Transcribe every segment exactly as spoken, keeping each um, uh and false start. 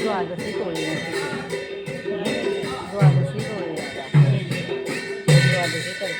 ꯗ꯭ꯋꯥꯗꯁꯤ ꯇꯧꯔꯤ ꯉꯁꯤꯁꯦ꯫ ꯗ꯭ꯋꯥꯗꯁꯤ ꯇꯧꯔꯤ ꯍꯥꯏꯕ꯫ ꯗ꯭ꯋꯥꯗꯁꯤ ꯇꯧꯔꯤ꯫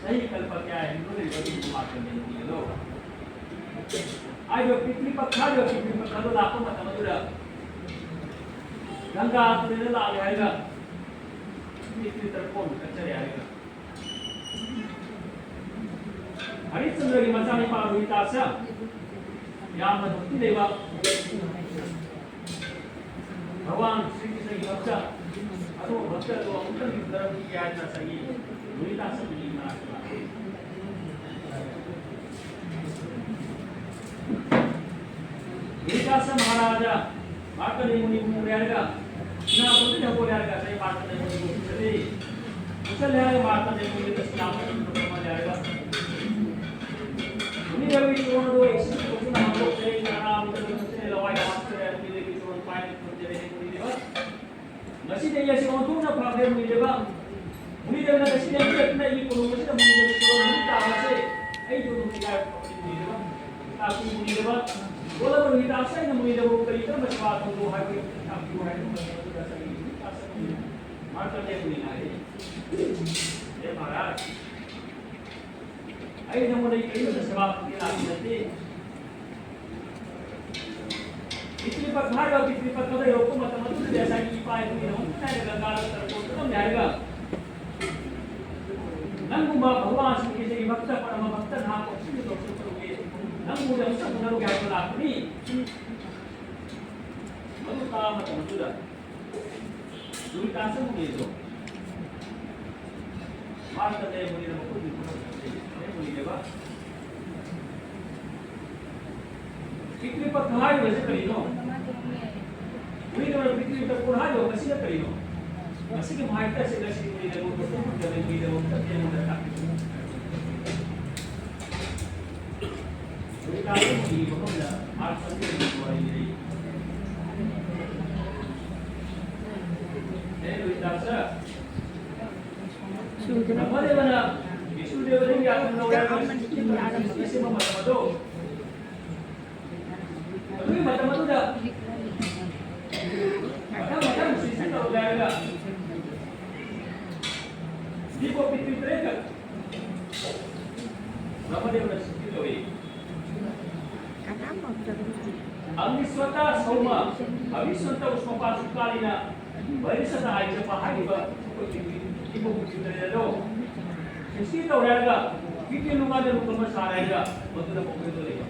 ꯆꯍꯤ ꯀꯜꯄ ꯀꯌꯥ ꯍꯤꯡꯗꯨꯅ ꯂꯩꯕ ꯑꯗꯨꯒꯨꯝꯕ ꯃꯥꯔꯀꯟꯗꯦꯌ ꯃꯨꯅꯤꯗꯣ꯫ ꯍꯥꯏꯔꯤꯕ ꯄꯤꯇ꯭ꯔꯤꯄꯛ, ꯍꯥꯏꯔꯤꯕ ꯄꯤꯇ꯭ꯔꯤꯄꯛ ꯑꯗꯨ ꯂꯥꯛꯄ ꯃꯇꯝ ꯑꯗꯨꯗ ꯒꯪꯒꯥ ꯇꯨꯔꯦꯜꯗ ꯂꯥꯛꯂꯦ ꯍꯥꯏꯔꯒ ꯄꯤꯇ꯭ꯔꯤꯄꯛ ꯀꯠꯆꯔꯦ ꯍꯥꯏꯔꯒ ꯍꯔꯤꯆꯟꯗ꯭ꯔꯒꯤ ꯃꯆꯥꯅꯤꯄꯥ ꯔꯣꯍꯤꯇꯥꯁ ꯌꯥꯝꯅ ꯚꯛꯇꯤ ꯂꯩꯕ ꯚꯒꯋꯥꯟ ꯁ꯭ꯔꯤ ꯀ꯭ꯔꯤꯁꯅꯒꯤ ꯚꯛꯇ ꯑꯗꯨꯒ ꯚꯛꯇ ꯑꯗꯨ ꯑꯃꯨꯛꯇꯪ ꯌꯨꯝꯗꯔꯝꯈꯤꯒꯦ ꯍꯥꯏꯗꯅ ꯆꯍꯤ ꯔꯣꯍꯤꯇꯥꯁ ꯃꯨꯅꯤ ꯃꯅꯥꯛꯇ ꯂꯥꯛꯏ꯫ ꯔꯣꯍꯤꯇꯥꯁ ꯃꯍꯥꯔꯥꯖꯥ ꯃꯥꯔꯀꯟꯗꯦꯌ ꯃꯨꯅꯤꯕꯨ ꯎꯔꯦ ꯍꯥꯏꯔꯒ, ꯁꯤꯅꯥꯄꯣꯇꯤꯗ ꯍꯧꯒꯠꯂꯦ ꯍꯥꯏꯔꯒ ꯉꯁꯥꯏ ꯃꯥꯔꯀꯟꯗꯦꯌ ꯃꯨꯅꯤꯕꯨ ꯄꯨꯁꯜꯂꯤ꯫ ꯄꯨꯁꯜꯂꯦ ꯍꯥꯏꯔꯒ ꯃꯥꯔꯀꯟꯗꯦꯌ ꯃꯨꯅꯤꯗ ꯁꯤꯅꯥꯄꯣꯇꯤꯗ ꯐꯝꯍꯜꯂꯦ ꯍꯥꯏꯔꯒ, ꯃꯨꯅꯤꯗꯦꯕꯒꯤ ꯆꯤꯔꯣꯟ ꯑꯗꯨ ꯏꯁꯤꯡ ꯀꯣꯛꯇꯨꯅ ꯍꯥꯡꯗꯣꯛꯈ꯭ꯔꯦ, ꯅꯥꯅꯥ ꯑꯃꯗ ꯂꯣꯏ ꯊꯣꯛꯆꯜꯂꯦ, ꯂꯋꯥꯏꯗ ꯍꯥꯞꯆꯜꯂꯦ, ꯃꯨꯅꯤꯗꯦꯕꯒꯤ ꯆꯤꯔꯣꯟ ꯄꯥꯏꯅ ꯊꯝꯖꯔꯦ ꯃꯨꯅꯤꯗꯦꯕ꯫ ꯉꯁꯤꯗꯒꯤ ꯑꯁꯤ ꯑꯣꯟꯊꯣꯛꯅ ꯐꯈ꯭ꯔꯦ ꯃꯨꯅꯤꯗꯦꯕ꯫ ꯃꯨꯅꯤꯗꯦꯕꯅ ꯉꯁꯤꯗꯒꯤ ꯍꯧꯔꯛꯇꯨꯅ ꯑꯩꯒꯤ ꯀꯣꯅꯨꯡ ꯑꯁꯤꯗ ꯃꯨꯅꯤꯗꯦꯕ ꯁꯣꯔꯣꯟ ꯅꯨꯃꯤꯠ ꯇꯥꯕ ꯑꯁꯦ ꯑꯩ ꯀꯣꯅꯨꯡ ꯏꯀꯥꯏꯕ ꯐꯥꯎꯗꯦ ꯃꯨꯅꯤꯗꯦꯕ꯫ ꯇꯥꯛꯄꯤ ꯃꯨꯅꯤꯗꯦꯕ꯫ ꯒꯣꯂꯕ ꯔꯣꯍꯤꯇꯥꯁ ꯑꯩꯅ ꯃꯨꯅꯤꯗꯦꯕꯕꯨ ꯀꯔꯤ ꯀꯔꯝꯕ ꯁꯦꯕꯥ ꯇꯧꯕ ꯍꯥꯏꯕ ꯇꯥꯛꯄꯤꯌꯨ ꯍꯥꯏꯕ ꯃꯇꯝ ꯑꯗꯨꯗ ꯉꯁꯥꯏꯒꯤ ꯔꯣꯍꯤꯇꯥꯁ ꯃꯨꯅꯤꯗꯦꯕ ꯃꯥꯔꯀꯟꯗꯦꯌ ꯃꯨꯅꯤꯅ ꯍꯥꯏꯔꯛꯏ꯫ ꯍꯦ ꯃꯍꯥꯔꯥꯖ, ꯑꯩ ꯅꯉꯣꯟꯗ ꯀꯔꯤꯃꯠꯇ ꯁꯦꯕꯥ ꯇꯧꯒꯦ ꯂꯥꯛꯄ ꯅꯠꯇꯦ꯫ ꯄꯤꯇ꯭ꯔꯤꯄꯛ ꯍꯥꯏꯔꯤꯕ ꯄꯤꯇ꯭ꯔꯤꯄꯛ ꯑꯗꯨ ꯌꯧꯔꯛꯄ ꯃꯇꯝ ꯑꯗꯨꯗꯗꯤ ꯉꯁꯥꯏꯒꯤ ꯏꯄꯥ ꯏꯄꯨꯒꯤ ꯅꯉꯣꯟꯗ ꯍꯥꯏꯔꯒ ꯒꯥꯔ ꯇꯔꯄꯣꯟ ꯆꯠꯂꯝꯃꯦ ꯍꯥꯏꯔꯒ ꯅꯪꯒꯨꯝꯕ ꯚꯒꯋꯥꯟ ꯁ꯭ꯔꯤ ꯀ꯭ꯔꯤꯁꯅꯒꯤ ꯚꯛꯇ ꯄꯔꯃ ꯚꯛꯇ ꯅꯍꯥꯛ ꯀꯣꯛꯁꯤꯟꯗ ꯇꯧꯊꯣꯛꯄ ꯎꯏ꯫ ꯅꯪꯕꯨ ꯑꯃꯨꯛꯇꯪ ꯎꯅꯔꯨꯒꯦ ꯍꯥꯏꯕ ꯂꯥꯛꯄꯅꯤ꯫ ꯃꯗꯨ ꯇꯥꯕ ꯃꯇꯝ ꯑꯗꯨꯗ ꯂꯣꯏꯇꯥꯟ ꯆꯪꯕꯒꯤꯗꯣ ꯃꯥꯅ ꯂꯩꯔꯝꯕꯅꯤꯅ ꯃꯈꯣꯏꯒꯤ ꯈꯨꯗꯛꯇ ꯂꯩꯔꯝꯕꯅꯦꯕ꯫ ꯄꯤꯛꯅꯤꯛ ꯄꯠ ꯍꯥꯏꯔꯤꯕꯁꯤ ꯀꯔꯤꯅꯣ? ꯃꯤꯑꯣꯏꯕꯅ ꯄꯤꯛꯅꯤꯛꯇ ꯀꯣꯟ ꯍꯥꯏꯔꯤꯕ ꯃꯁꯤꯅ ꯀꯔꯤꯅꯣ? ꯃꯁꯤꯒꯤ ꯃꯍꯥꯏ ꯇꯠꯁꯤꯡ ꯑꯁꯤ ꯃꯤꯑꯣꯏꯕ ꯃꯤꯑꯣꯏꯕ ꯃꯤꯑꯣꯏꯕ ꯃꯤꯑꯣꯏꯕ ꯇꯞꯅ ꯇꯥꯛꯄꯤꯕꯅꯤ꯫ ꯍꯧꯖꯤꯛꯀꯥꯟꯒꯤ ꯃꯐꯝꯗ ꯃꯥꯔꯛ ꯆꯪꯕꯒꯤ ꯋꯥꯔꯤ ꯂꯩ꯫ ꯑꯦ, ꯂꯣꯏꯇꯥꯟ ꯁꯥꯔ꯫ ꯁꯨꯗꯅ ꯕ꯭ꯔꯍ꯭ꯃꯗꯦꯕꯅ ꯕꯤꯁꯅꯨꯗꯦꯕꯗꯒꯤ ꯌꯥꯊꯪ ꯂꯧꯔꯦ ꯍꯥꯏꯕ ꯁꯤꯁꯇꯦꯝ ꯑꯃ ꯁꯦꯝꯕ ꯃꯇꯝ ꯑꯗꯣ, ꯑꯗꯨꯒꯤ ꯃꯇꯝ ꯑꯗꯨꯗ ꯃꯊꯪ ꯃꯊꯪ ꯁꯤꯁꯇꯦꯝ ꯇꯧꯔꯒ ꯍꯥꯏꯔꯒ ꯃꯤ ꯀꯣꯄꯤ ꯇ꯭ꯋꯤꯠ ꯇꯔꯦꯠꯈꯛ ꯕ꯭ꯔꯍ꯭ꯃꯗꯦꯕꯅ ꯁꯤꯁꯇꯦꯝ ꯇꯧꯏ꯫ ꯑꯒꯅꯤꯁ꯭ꯋꯇ ꯁꯧꯃ, ꯑꯒꯅꯤꯁ꯭ꯋꯇ ꯎꯁꯃꯄꯥ ꯁꯨꯀꯥꯂꯤꯅ ꯕꯔꯤꯁꯇ ꯍꯥꯏꯖꯕ ꯍꯥꯏꯔꯤꯕ ꯑꯩꯈꯣꯏꯒꯤ ꯏꯕꯨꯡ ꯀꯤꯔꯇꯅꯦ ꯑꯗꯣ ꯁꯤꯁꯇꯤ ꯇꯧꯔꯦ ꯍꯥꯏꯔꯒ ꯀꯤꯔꯇꯤ ꯂꯨꯃꯥꯗ ꯂꯨꯀꯝꯕ ꯁꯥꯔꯦ ꯍꯥꯏꯔꯒ ꯃꯗꯨꯗ ꯃꯈꯣꯏꯗꯣ ꯂꯩꯕ꯫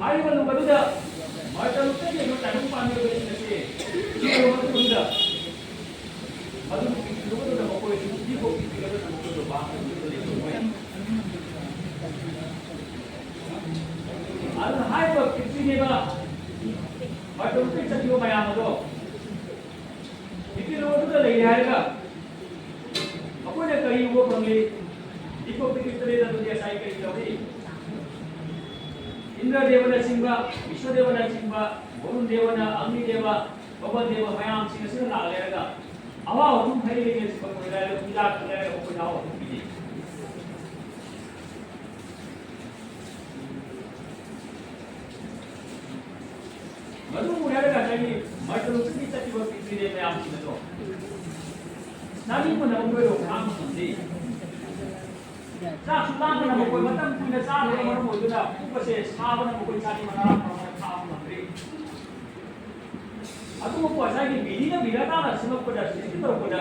ꯍꯥꯏꯔꯤꯕ ꯂꯨꯞ ꯑꯗꯨꯗ ꯃꯔꯇꯜ ꯂꯨꯞꯇꯒꯤ ꯑꯩꯈꯣꯏ ꯇꯥꯏꯕꯪ ꯄꯥꯟꯕ ꯑꯣꯏꯕꯁꯤꯡ ꯑꯁꯤ ꯁꯤꯔꯕ ꯃꯇꯨꯡꯗ ꯃꯗꯨ ꯅꯨꯄꯤ ꯂꯨꯞ ꯑꯗꯨꯗ ꯃꯈꯣꯏ ꯅꯨꯄꯤꯕꯨ ꯄꯤꯕꯤꯔꯒ ꯃꯈꯣꯏꯗꯣ ꯚꯥꯞ ꯑꯣꯏꯗꯨꯅ ꯂꯩꯕ ꯃꯣꯏ꯫ ꯑꯗꯨꯅ ꯍꯥꯏꯔꯤꯕ ꯄ꯭ꯔꯤꯊꯤꯕꯤꯗ ꯃꯔꯇꯜ ꯂꯨꯞꯇꯒꯤ ꯆꯠꯈꯤꯕ ꯃꯌꯥꯝ ꯑꯗꯣ ꯅꯨꯄꯤ ꯂꯨꯞ ꯑꯗꯨꯗ ꯂꯩꯔꯦ ꯍꯥꯏꯔꯒ ꯃꯈꯣꯏꯅ ꯀꯔꯤ ꯎꯕ ꯐꯪꯂꯤ? ꯏꯀꯣ ꯄꯤꯛꯇ꯭ꯔꯦꯗ ꯑꯗꯨꯗꯤ ꯉꯁꯥꯏ ꯀꯔꯤ ꯇꯧꯏ? ꯏꯟꯗ꯭ꯔꯗꯦꯕꯅꯆꯤꯡꯕ, ꯕꯤꯁ꯭ꯋꯗꯦꯕꯅꯆꯤꯡꯕ, ꯕꯔꯨꯟ ꯗꯦꯕꯅ, ꯑꯒꯅꯤ ꯗꯦꯕ, ꯄꯕꯟ ꯗꯦꯕ ꯃꯌꯥꯝꯁꯤꯡ ꯑꯁꯤꯅ ꯂꯥꯛꯂꯦ ꯍꯥꯏꯔꯒ ꯑꯍꯥꯎ ꯑꯊꯨꯝ ꯍꯩ ꯂꯩꯁꯤ ꯄꯨꯔꯛꯄ ꯂꯥꯏꯔꯒ ꯄꯨꯖꯥ ꯇꯧꯔꯦ ꯍꯥꯏꯔꯒ ꯃꯈꯣꯏꯗ ꯑꯍꯥꯎ ꯑꯊꯨꯝ ꯄꯤꯅꯩ꯫ ꯃꯗꯨ ꯎꯔꯦ ꯍꯥꯏꯔꯒ ꯉꯁꯥꯏꯒꯤ ꯃꯥꯏꯀ꯭ꯔꯣꯁꯣꯐꯀꯤ ꯆꯠꯈꯤꯕ ꯄꯤꯛꯇ꯭ꯔꯤꯅꯦ ꯃꯌꯥꯝꯁꯤꯡ ꯑꯗꯣ ꯆꯥꯅꯤꯡꯕꯅ ꯃꯈꯣꯏ ꯈꯥꯡꯕ ꯉꯝꯗꯦ꯫ ꯆꯥꯛꯁꯨ ꯂꯥꯝꯕꯅ ꯃꯈꯣꯏ ꯃꯇꯝ ꯀꯨꯏꯅ ꯆꯥꯗꯕꯅ ꯃꯔꯝ ꯑꯣꯏꯗꯨꯅ ꯄꯨꯛ ꯑꯁꯦ ꯁꯥꯕꯅ ꯃꯈꯣꯏ ꯆꯥꯅꯤꯡꯕ ꯇꯔꯥ ꯐꯥꯎꯕ ꯐꯥꯕ ꯉꯝꯗ꯭ꯔꯤ꯫ ꯑꯗꯨꯕꯨ ꯉꯁꯥꯏꯒꯤ ꯕꯤꯅꯤꯅ ꯕꯤꯔꯥꯇꯥꯅ ꯁꯦꯝꯃꯛꯄꯗ, ꯁꯤꯁꯇꯤ ꯇꯧꯔꯛꯄꯗ,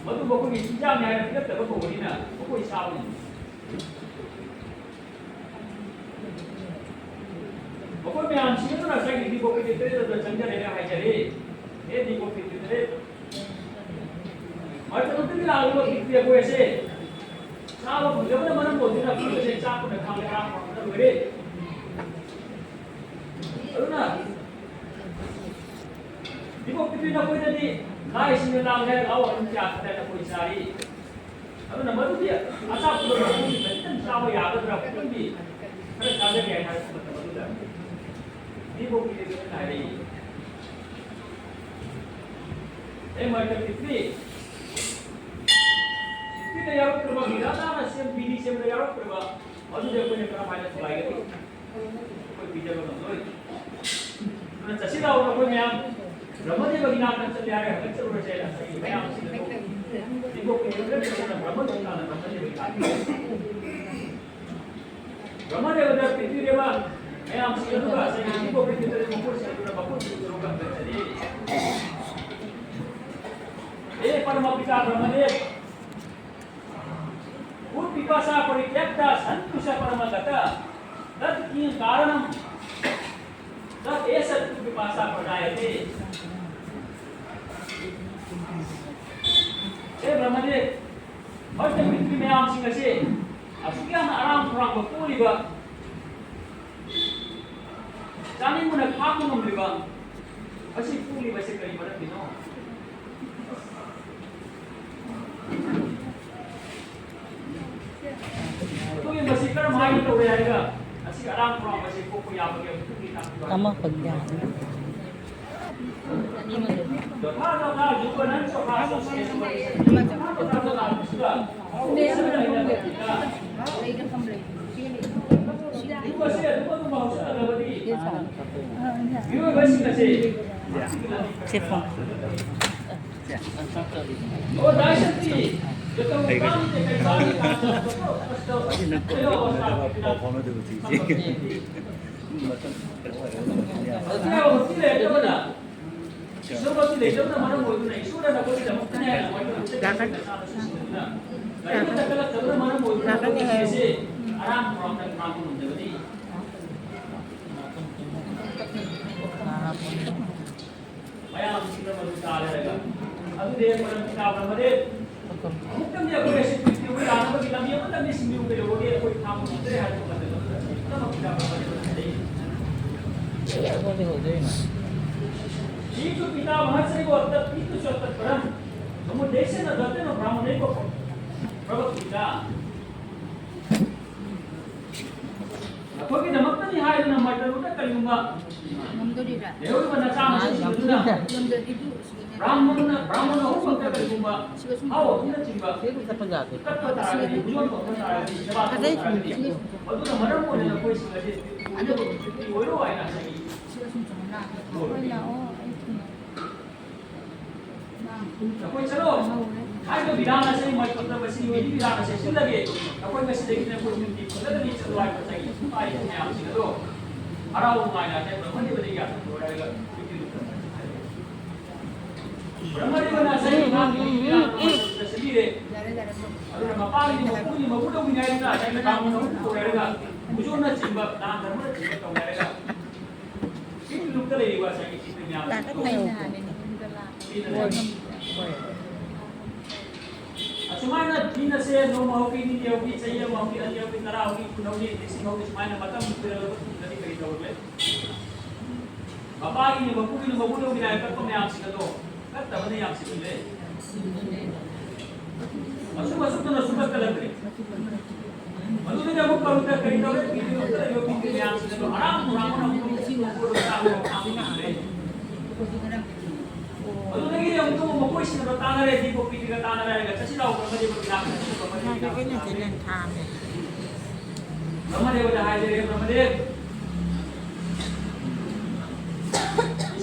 ꯃꯗꯨ ꯃꯈꯣꯏꯒꯤ ꯆꯤꯟꯖꯥꯛꯅꯤ ꯍꯥꯏꯅ ꯄꯤꯔꯛꯇꯕ ꯀꯧꯕꯅꯤꯅ ꯃꯈꯣꯏ ꯆꯥꯕ ꯉꯝꯗꯦ꯫ ꯃꯈꯣꯏ ꯃꯌꯥꯝꯁꯤꯡ ꯑꯗꯨꯅ ꯉꯁꯥꯏꯒꯤ ꯗꯤꯄꯣꯛ ꯐꯤꯐꯇꯤ ꯊ꯭ꯔꯤꯗ ꯆꯪꯖꯔꯦꯅ ꯍꯥꯏꯖꯔꯤ꯫ ꯑꯦ ꯗꯤꯄꯣꯛ ꯐꯤꯐꯇꯤ ꯊ꯭ꯔꯤ꯫ ꯃꯔꯛꯇ ꯂꯥꯛꯂꯤꯕ ꯐꯤꯐꯇꯤ ꯑꯩꯈꯣꯏ ꯑꯁꯦ ꯆꯥꯕ ꯐꯪꯗꯕꯅ ꯃꯔꯝ ꯑꯣꯏꯗꯨꯅ ꯑꯩꯈꯣꯏ ꯑꯁꯦ ꯆꯥꯛ ꯄꯨꯅ ꯈꯥꯡꯗ ꯈꯔ ꯐꯪꯗꯅ ꯂꯣꯏꯔꯦ꯫ ꯑꯗꯨꯅ ꯗꯤꯄꯣꯛ ꯐꯤꯐꯇꯤ ꯅꯈꯣꯏꯗꯗꯤ ꯂꯥꯏꯁꯤꯡꯅ ꯂꯥꯡ ꯍꯥꯏꯔꯒ ꯑꯋꯥ ꯑꯗꯨꯝ ꯀꯌꯥ ꯈꯛꯇ ꯑꯩꯈꯣꯏ ꯆꯥꯔꯤ꯫ ꯑꯗꯨꯅ ꯃꯗꯨꯗꯤ ꯑꯆꯥꯄꯣꯠ ꯑꯃ ꯈꯤꯇꯪ ꯆꯥꯕ ꯌꯥꯒꯗ꯭ꯔꯥ? ꯈꯤꯇꯪꯗꯤ ꯈꯔ ꯆꯥꯖꯒꯦ ꯍꯥꯏꯅ ꯍꯥꯏꯔꯛꯄ ꯃꯇꯝ ꯑꯗꯨꯗ ꯗꯤꯄꯣꯛ ꯐꯤꯐꯇꯤ ꯍꯥꯏꯔꯛꯏ꯫ ꯑꯦ ꯃꯥꯏ ꯇ꯭ꯋꯦꯟꯇꯤ ꯊ꯭ꯔꯤ꯫ ꯁꯤꯛꯁꯇꯤꯗ ꯌꯥꯎꯔꯛꯇ꯭ꯔꯕ, ꯃꯤꯔꯥꯗꯥꯅ ꯁꯦꯝ, ꯕꯤꯅꯤ ꯁꯦꯝꯕꯗ ꯌꯥꯎꯔꯛꯇ꯭ꯔꯕ, ꯑꯗꯨꯗꯤ ꯑꯩꯈꯣꯏꯅ ꯀꯔꯝ ꯍꯥꯏꯅ ꯊꯨꯒꯥꯏꯒꯅꯤ? ꯑꯩꯈꯣꯏ ꯄꯤꯖꯕ ꯉꯝꯂꯣꯏ꯫ ꯑꯗꯨꯅ ꯆꯠꯁꯤ ꯂꯥꯛꯑꯣ, ꯑꯩꯈꯣꯏ ꯃꯌꯥꯝ ꯕ꯭ꯔꯍꯃꯗꯦꯕꯒꯤ ꯅꯥꯛꯇ ꯆꯠꯂꯦ ꯍꯥꯏꯔꯒ ꯍꯟꯗꯛ ꯆꯠꯂꯨꯔꯁꯦ ꯍꯥꯏꯅ ꯑꯩꯈꯣꯏ ꯃꯌꯥꯝꯁꯤꯡꯅ ꯊꯣꯛꯏ꯫ ꯗꯤꯄꯣꯛꯀꯤ ꯍꯦꯛꯇ ꯆꯠꯂꯒ ꯕ꯭ꯔꯍꯃꯗꯦꯕꯒꯤ ꯅꯥꯛꯇ, ꯕ꯭ꯔꯍꯃꯗꯦꯕꯒꯤ ꯅꯥꯛꯇ꯫ ꯕ꯭ꯔꯍꯃꯗꯦꯕꯗ ꯄꯤꯕꯤꯔꯤꯕ ꯃꯌꯥꯝꯁꯤꯡ ꯑꯗꯨꯒ ꯉꯁꯥꯏꯒꯤ ꯏꯕꯣꯛ ꯄꯤꯕꯤꯗꯨꯅ ꯃꯈꯣꯏꯁꯤꯡ ꯑꯗꯨꯅ ꯃꯈꯣꯏꯁꯤꯡ ꯁꯔꯨꯛ ꯀꯟꯕ ꯆꯠꯂꯤ꯫ ꯍꯦ ꯄꯔꯃ ꯄꯤꯇꯥ ꯕ꯭ꯔꯍꯃꯗꯦꯕ, भूत पिपासा परित्यक्ता संतुष परम गत, तत् किं कारणम, तत् एष तु पिपासा प्रजायते। ꯍꯦ ꯕ꯭ꯔꯍꯃꯗꯦꯕ, ꯃꯔꯛꯇ ꯄꯤꯕꯤꯔꯤꯕ ꯃꯌꯥꯝꯁꯤꯡ ꯑꯁꯤ ꯑꯁꯨꯛ ꯌꯥꯝꯅ ꯑꯔꯥꯡ ꯈꯧꯔꯥꯡꯕ ꯄꯣꯛꯂꯤꯕ, ꯆꯥꯅꯤꯡꯕꯅ ꯈꯥꯡꯕ ꯉꯝꯗ꯭ꯔꯤꯕ, ꯃꯁꯤ ꯄꯣꯛꯂꯤꯕꯁꯤ ꯀꯔꯤ ꯃꯔꯝꯒꯤꯅꯣ? ꯑꯗꯨꯒꯤ ꯃꯁꯤ ꯀꯔꯝ ꯍꯥꯏꯅ ꯇꯧꯔꯦ ꯍꯥꯏꯔꯒ, ꯑꯁꯤ ꯑꯔꯥꯡ ꯈꯧꯔꯥꯡꯕꯁꯤ ꯄꯣꯛꯄ ꯌꯥꯕꯒꯦ? ꯑꯃꯨꯛꯇꯪꯗꯤ ꯇꯥꯛꯄꯤꯌꯨ꯫ ꯑꯃꯈꯛ ꯌꯥꯅꯤ꯫ ꯃꯤꯑꯣꯏꯕꯁꯤꯡ ꯑꯁꯤ ꯁꯦ ꯐꯣꯟ꯫ ꯂꯥꯛꯀꯅꯤ꯫ ꯂꯥꯛꯀꯅꯤ꯫ ꯂꯥꯛꯀꯅꯤ ꯍꯥꯏꯌꯨ꯫ ꯃꯌꯥꯝꯁꯤꯡꯅ ꯃꯗꯨ ꯇꯥꯔꯒ ꯑꯗꯨꯗꯤ ꯑꯩꯈꯣꯏꯅ ꯄꯤꯇꯥ ꯕ꯭ꯔꯍꯃꯗꯦꯕ ꯑꯃꯨꯛꯇꯪꯗꯤ ꯑꯩꯈꯣꯏ ꯑꯁꯤ ꯄ꯭ꯔꯤꯊꯤꯕꯤꯗ ꯂꯥꯛꯅꯕꯒꯤ ꯂꯝꯕꯤ ꯑꯃꯇꯪꯗꯤ ꯁꯤꯟꯕꯤꯌꯨ꯫ ꯀꯩꯗꯧꯕꯒꯦ? ꯑꯩꯈꯣꯏ ꯊꯥꯡꯕ ꯉꯝꯗ꯭ꯔꯦ ꯍꯥꯏꯕ ꯃꯇꯝꯗ ꯄꯨꯝꯅꯃꯛ ꯄꯤꯇꯥ ꯕ꯭ꯔꯍꯃꯗꯦꯕꯗ ꯍꯥꯏꯔꯛꯏ꯫ ꯁꯤꯁꯨ ꯄꯤꯇꯥ ꯃꯍꯥꯁꯌꯣ ꯇꯠ ꯄꯤꯇꯨ ꯆ ꯇꯠ ꯄꯔꯝ ꯅꯃꯣ ꯗꯦꯁꯦ ꯅ ꯗꯠꯇꯦ ꯅ ꯕ꯭ꯔꯥꯍꯃꯅꯦ ꯀꯣ ꯄ꯭ꯔꯚꯨ ꯄꯤꯇꯥ꯫ ꯑꯩꯈꯣꯏꯒꯤꯗꯃꯛꯇꯅꯤ ꯍꯥꯏꯗꯨꯅ ꯃꯥꯏꯀꯩꯗꯨꯗ ꯀꯔꯤꯒꯨꯝꯕ ꯉꯝꯗꯣꯔꯤꯕ꯭ꯔꯥ? ꯂꯩꯍꯧꯔꯤꯕ ꯅꯆꯥ ꯃꯁꯨꯁꯤꯡ ꯑꯗꯨꯅ ꯉꯝꯗꯣꯔꯤꯕ꯭ꯔꯥ? ꯕ꯭ꯔꯥꯍꯃꯟꯅ, ꯕ꯭ꯔꯥꯍꯃꯟ ꯑꯍꯨꯝꯃꯛꯇ ꯀꯔꯤꯒꯨꯝꯕ ꯁꯤꯒ ꯁꯨꯝ ꯍꯥꯎ ꯑꯗꯨꯅꯆꯤꯡꯕ ꯆꯠꯄ ꯌꯥꯗꯦ꯫ ꯀꯠꯄ ꯇꯥꯔꯒꯗꯤ, ꯄꯨꯖꯣꯟ ꯇꯧꯕ ꯇꯥꯔꯒꯗꯤ, ꯁꯦꯕꯥ ꯇꯧꯕ ꯇꯥꯔꯒꯗꯤ, ꯃꯗꯨꯅ ꯃꯔꯝ ꯑꯣꯏꯗꯅ ꯑꯩꯈꯣꯏꯁꯤꯡ ꯑꯁꯤ ꯑꯗꯨ ꯑꯣꯏꯔꯣ ꯍꯥꯏꯅ ꯍꯥꯏ꯫ ꯁꯤꯒ ꯁꯨꯝ ꯆꯪꯉꯨ ꯂꯥꯛꯑꯣ꯫ ꯍꯣꯏ, ꯂꯥꯛꯑꯣ꯫ ꯑꯩ ꯊꯨꯡꯉꯦ꯫ ꯑꯩꯈꯣꯏ ꯆꯠꯂꯣ꯫ ꯍꯥꯏꯕ ꯕꯤꯙꯥꯟ ꯑꯁꯤ ꯃꯣꯏ ꯐꯠꯇꯕꯁꯤ ꯃꯣꯏꯒꯤ ꯕꯤꯙꯥꯟ ꯑꯁꯤ ꯁꯤꯜꯂꯒꯦ꯫ ꯑꯩꯈꯣꯏ ꯉꯁꯤꯗꯒꯤꯅ ꯑꯩꯈꯣꯏ ꯃꯤꯡꯗꯤ ꯐꯖꯅ ꯆꯠꯂꯣ ꯍꯥꯏꯕ ꯉꯁꯥꯏꯒꯤ ꯏꯄꯥ ꯏꯄꯨ ꯃꯌꯥꯝꯁꯤꯡ ꯑꯗꯣ ꯍꯔꯥꯎ ꯅꯨꯡꯉꯥꯏꯅ ꯑꯇꯦꯛꯄ ꯑꯃꯗꯤ ꯌꯥꯊꯣꯛꯑꯣ ꯍꯥꯏꯔꯒ ꯕ꯭ꯔꯍꯃꯗꯦꯕꯅ ꯉꯁꯥꯏꯒꯤ ꯃꯥꯒꯤ ꯕꯤꯙꯥꯟ ꯑꯃ ꯁꯤꯟꯕꯤꯔꯦ꯫ ꯑꯗꯨꯅ ꯃꯄꯥꯒꯤ ꯃꯄꯨꯒꯤ ꯃꯄꯨ ꯇꯧꯃꯤꯟꯅꯔꯒ ꯉꯁꯥꯏꯒꯤ ꯕ꯭ꯔꯥꯍꯃꯟ ꯑꯍꯨꯝ ꯀꯧꯔꯦ ꯍꯥꯏꯔꯒ ꯄꯨꯖꯣꯅꯆꯤꯡꯕ ꯗꯥꯟ ꯙꯔꯃꯅꯆꯤꯡꯕ ꯇꯧꯅꯔꯒ ꯂꯥꯛꯀꯅꯤ꯫ ꯑꯁꯨꯃꯥꯏꯅ ꯃꯤꯅꯁꯦ ꯅꯣꯡꯃ ꯍꯧꯈꯤ, ꯅꯤꯅꯤ ꯍꯧꯈꯤ, ꯆꯍꯤ ꯑꯃ ꯍꯧꯈꯤ, ꯑꯅꯤ ꯍꯧꯈꯤ, ꯇꯔꯥ ꯍꯧꯈꯤ, ꯀꯨꯟ ꯍꯧꯈꯤ, ꯂꯤꯁꯤꯡ ꯍꯧꯈꯤ, ꯁꯨꯃꯥꯏꯅ ꯃꯇꯝ ꯀꯨꯏꯔꯛꯂꯕ ꯃꯇꯨꯡꯗꯗꯤ ꯀꯔꯤ ꯇꯧꯔꯒꯦ? ꯃꯄꯥꯒꯤꯅꯦ, ꯃꯄꯨꯒꯤꯅꯦ, ꯃꯄꯨ ꯂꯧꯒꯦ ꯍꯥꯏꯅ ꯀꯛꯄ ꯃꯌꯥꯝꯁꯤꯡ ꯑꯗꯣ ꯀꯛꯇꯕꯅ ꯌꯥꯝ ꯁꯤꯒꯜꯂꯦ꯫ ꯑꯁꯨꯝ ꯑꯁꯨꯝꯗꯅ ꯁꯨꯡꯀꯛ ꯀꯛꯂꯛꯇ꯭ꯔꯦ꯫ ꯃꯗꯨꯗꯒꯤ ꯑꯃꯨꯛ ꯀꯔꯤꯗ ꯀꯔꯤ ꯇꯧꯔꯦ? ꯄꯤꯔꯤꯕ ꯀꯔꯤꯕ ꯄꯤꯔꯤꯕ ꯃꯌꯥꯝꯁꯤꯅ ꯑꯗꯨꯝ ꯍꯔꯥꯎ ꯍꯔꯥꯎꯅ ꯑꯃꯨꯛ ꯃꯗꯨꯗꯒꯤ ꯑꯃꯨꯛ ꯃꯈꯣꯏꯁꯤꯡꯅ ꯇꯥꯟꯅꯔꯦ, ꯗꯤꯄꯣꯛ ꯄꯤꯔꯤꯒ ꯇꯥꯟꯅꯔꯦ ꯍꯥꯏꯔꯒ ꯆꯠꯁꯤ ꯂꯥꯎ ꯕ꯭ꯔꯍꯃꯗꯦꯕ ꯕꯤꯔꯥꯠ ꯆꯠꯁꯤ ꯂꯥꯎ ꯕ꯭ꯔꯍꯃꯗꯦꯕ ꯕꯤꯔꯥꯠ ꯆꯠꯁꯤ ꯂꯥꯎ꯫ ꯕ꯭ꯔꯍꯃꯗꯦꯕꯗ ꯍꯥꯏꯖꯔꯦ, ꯕ꯭ꯔꯍꯃꯗꯦꯕ꯫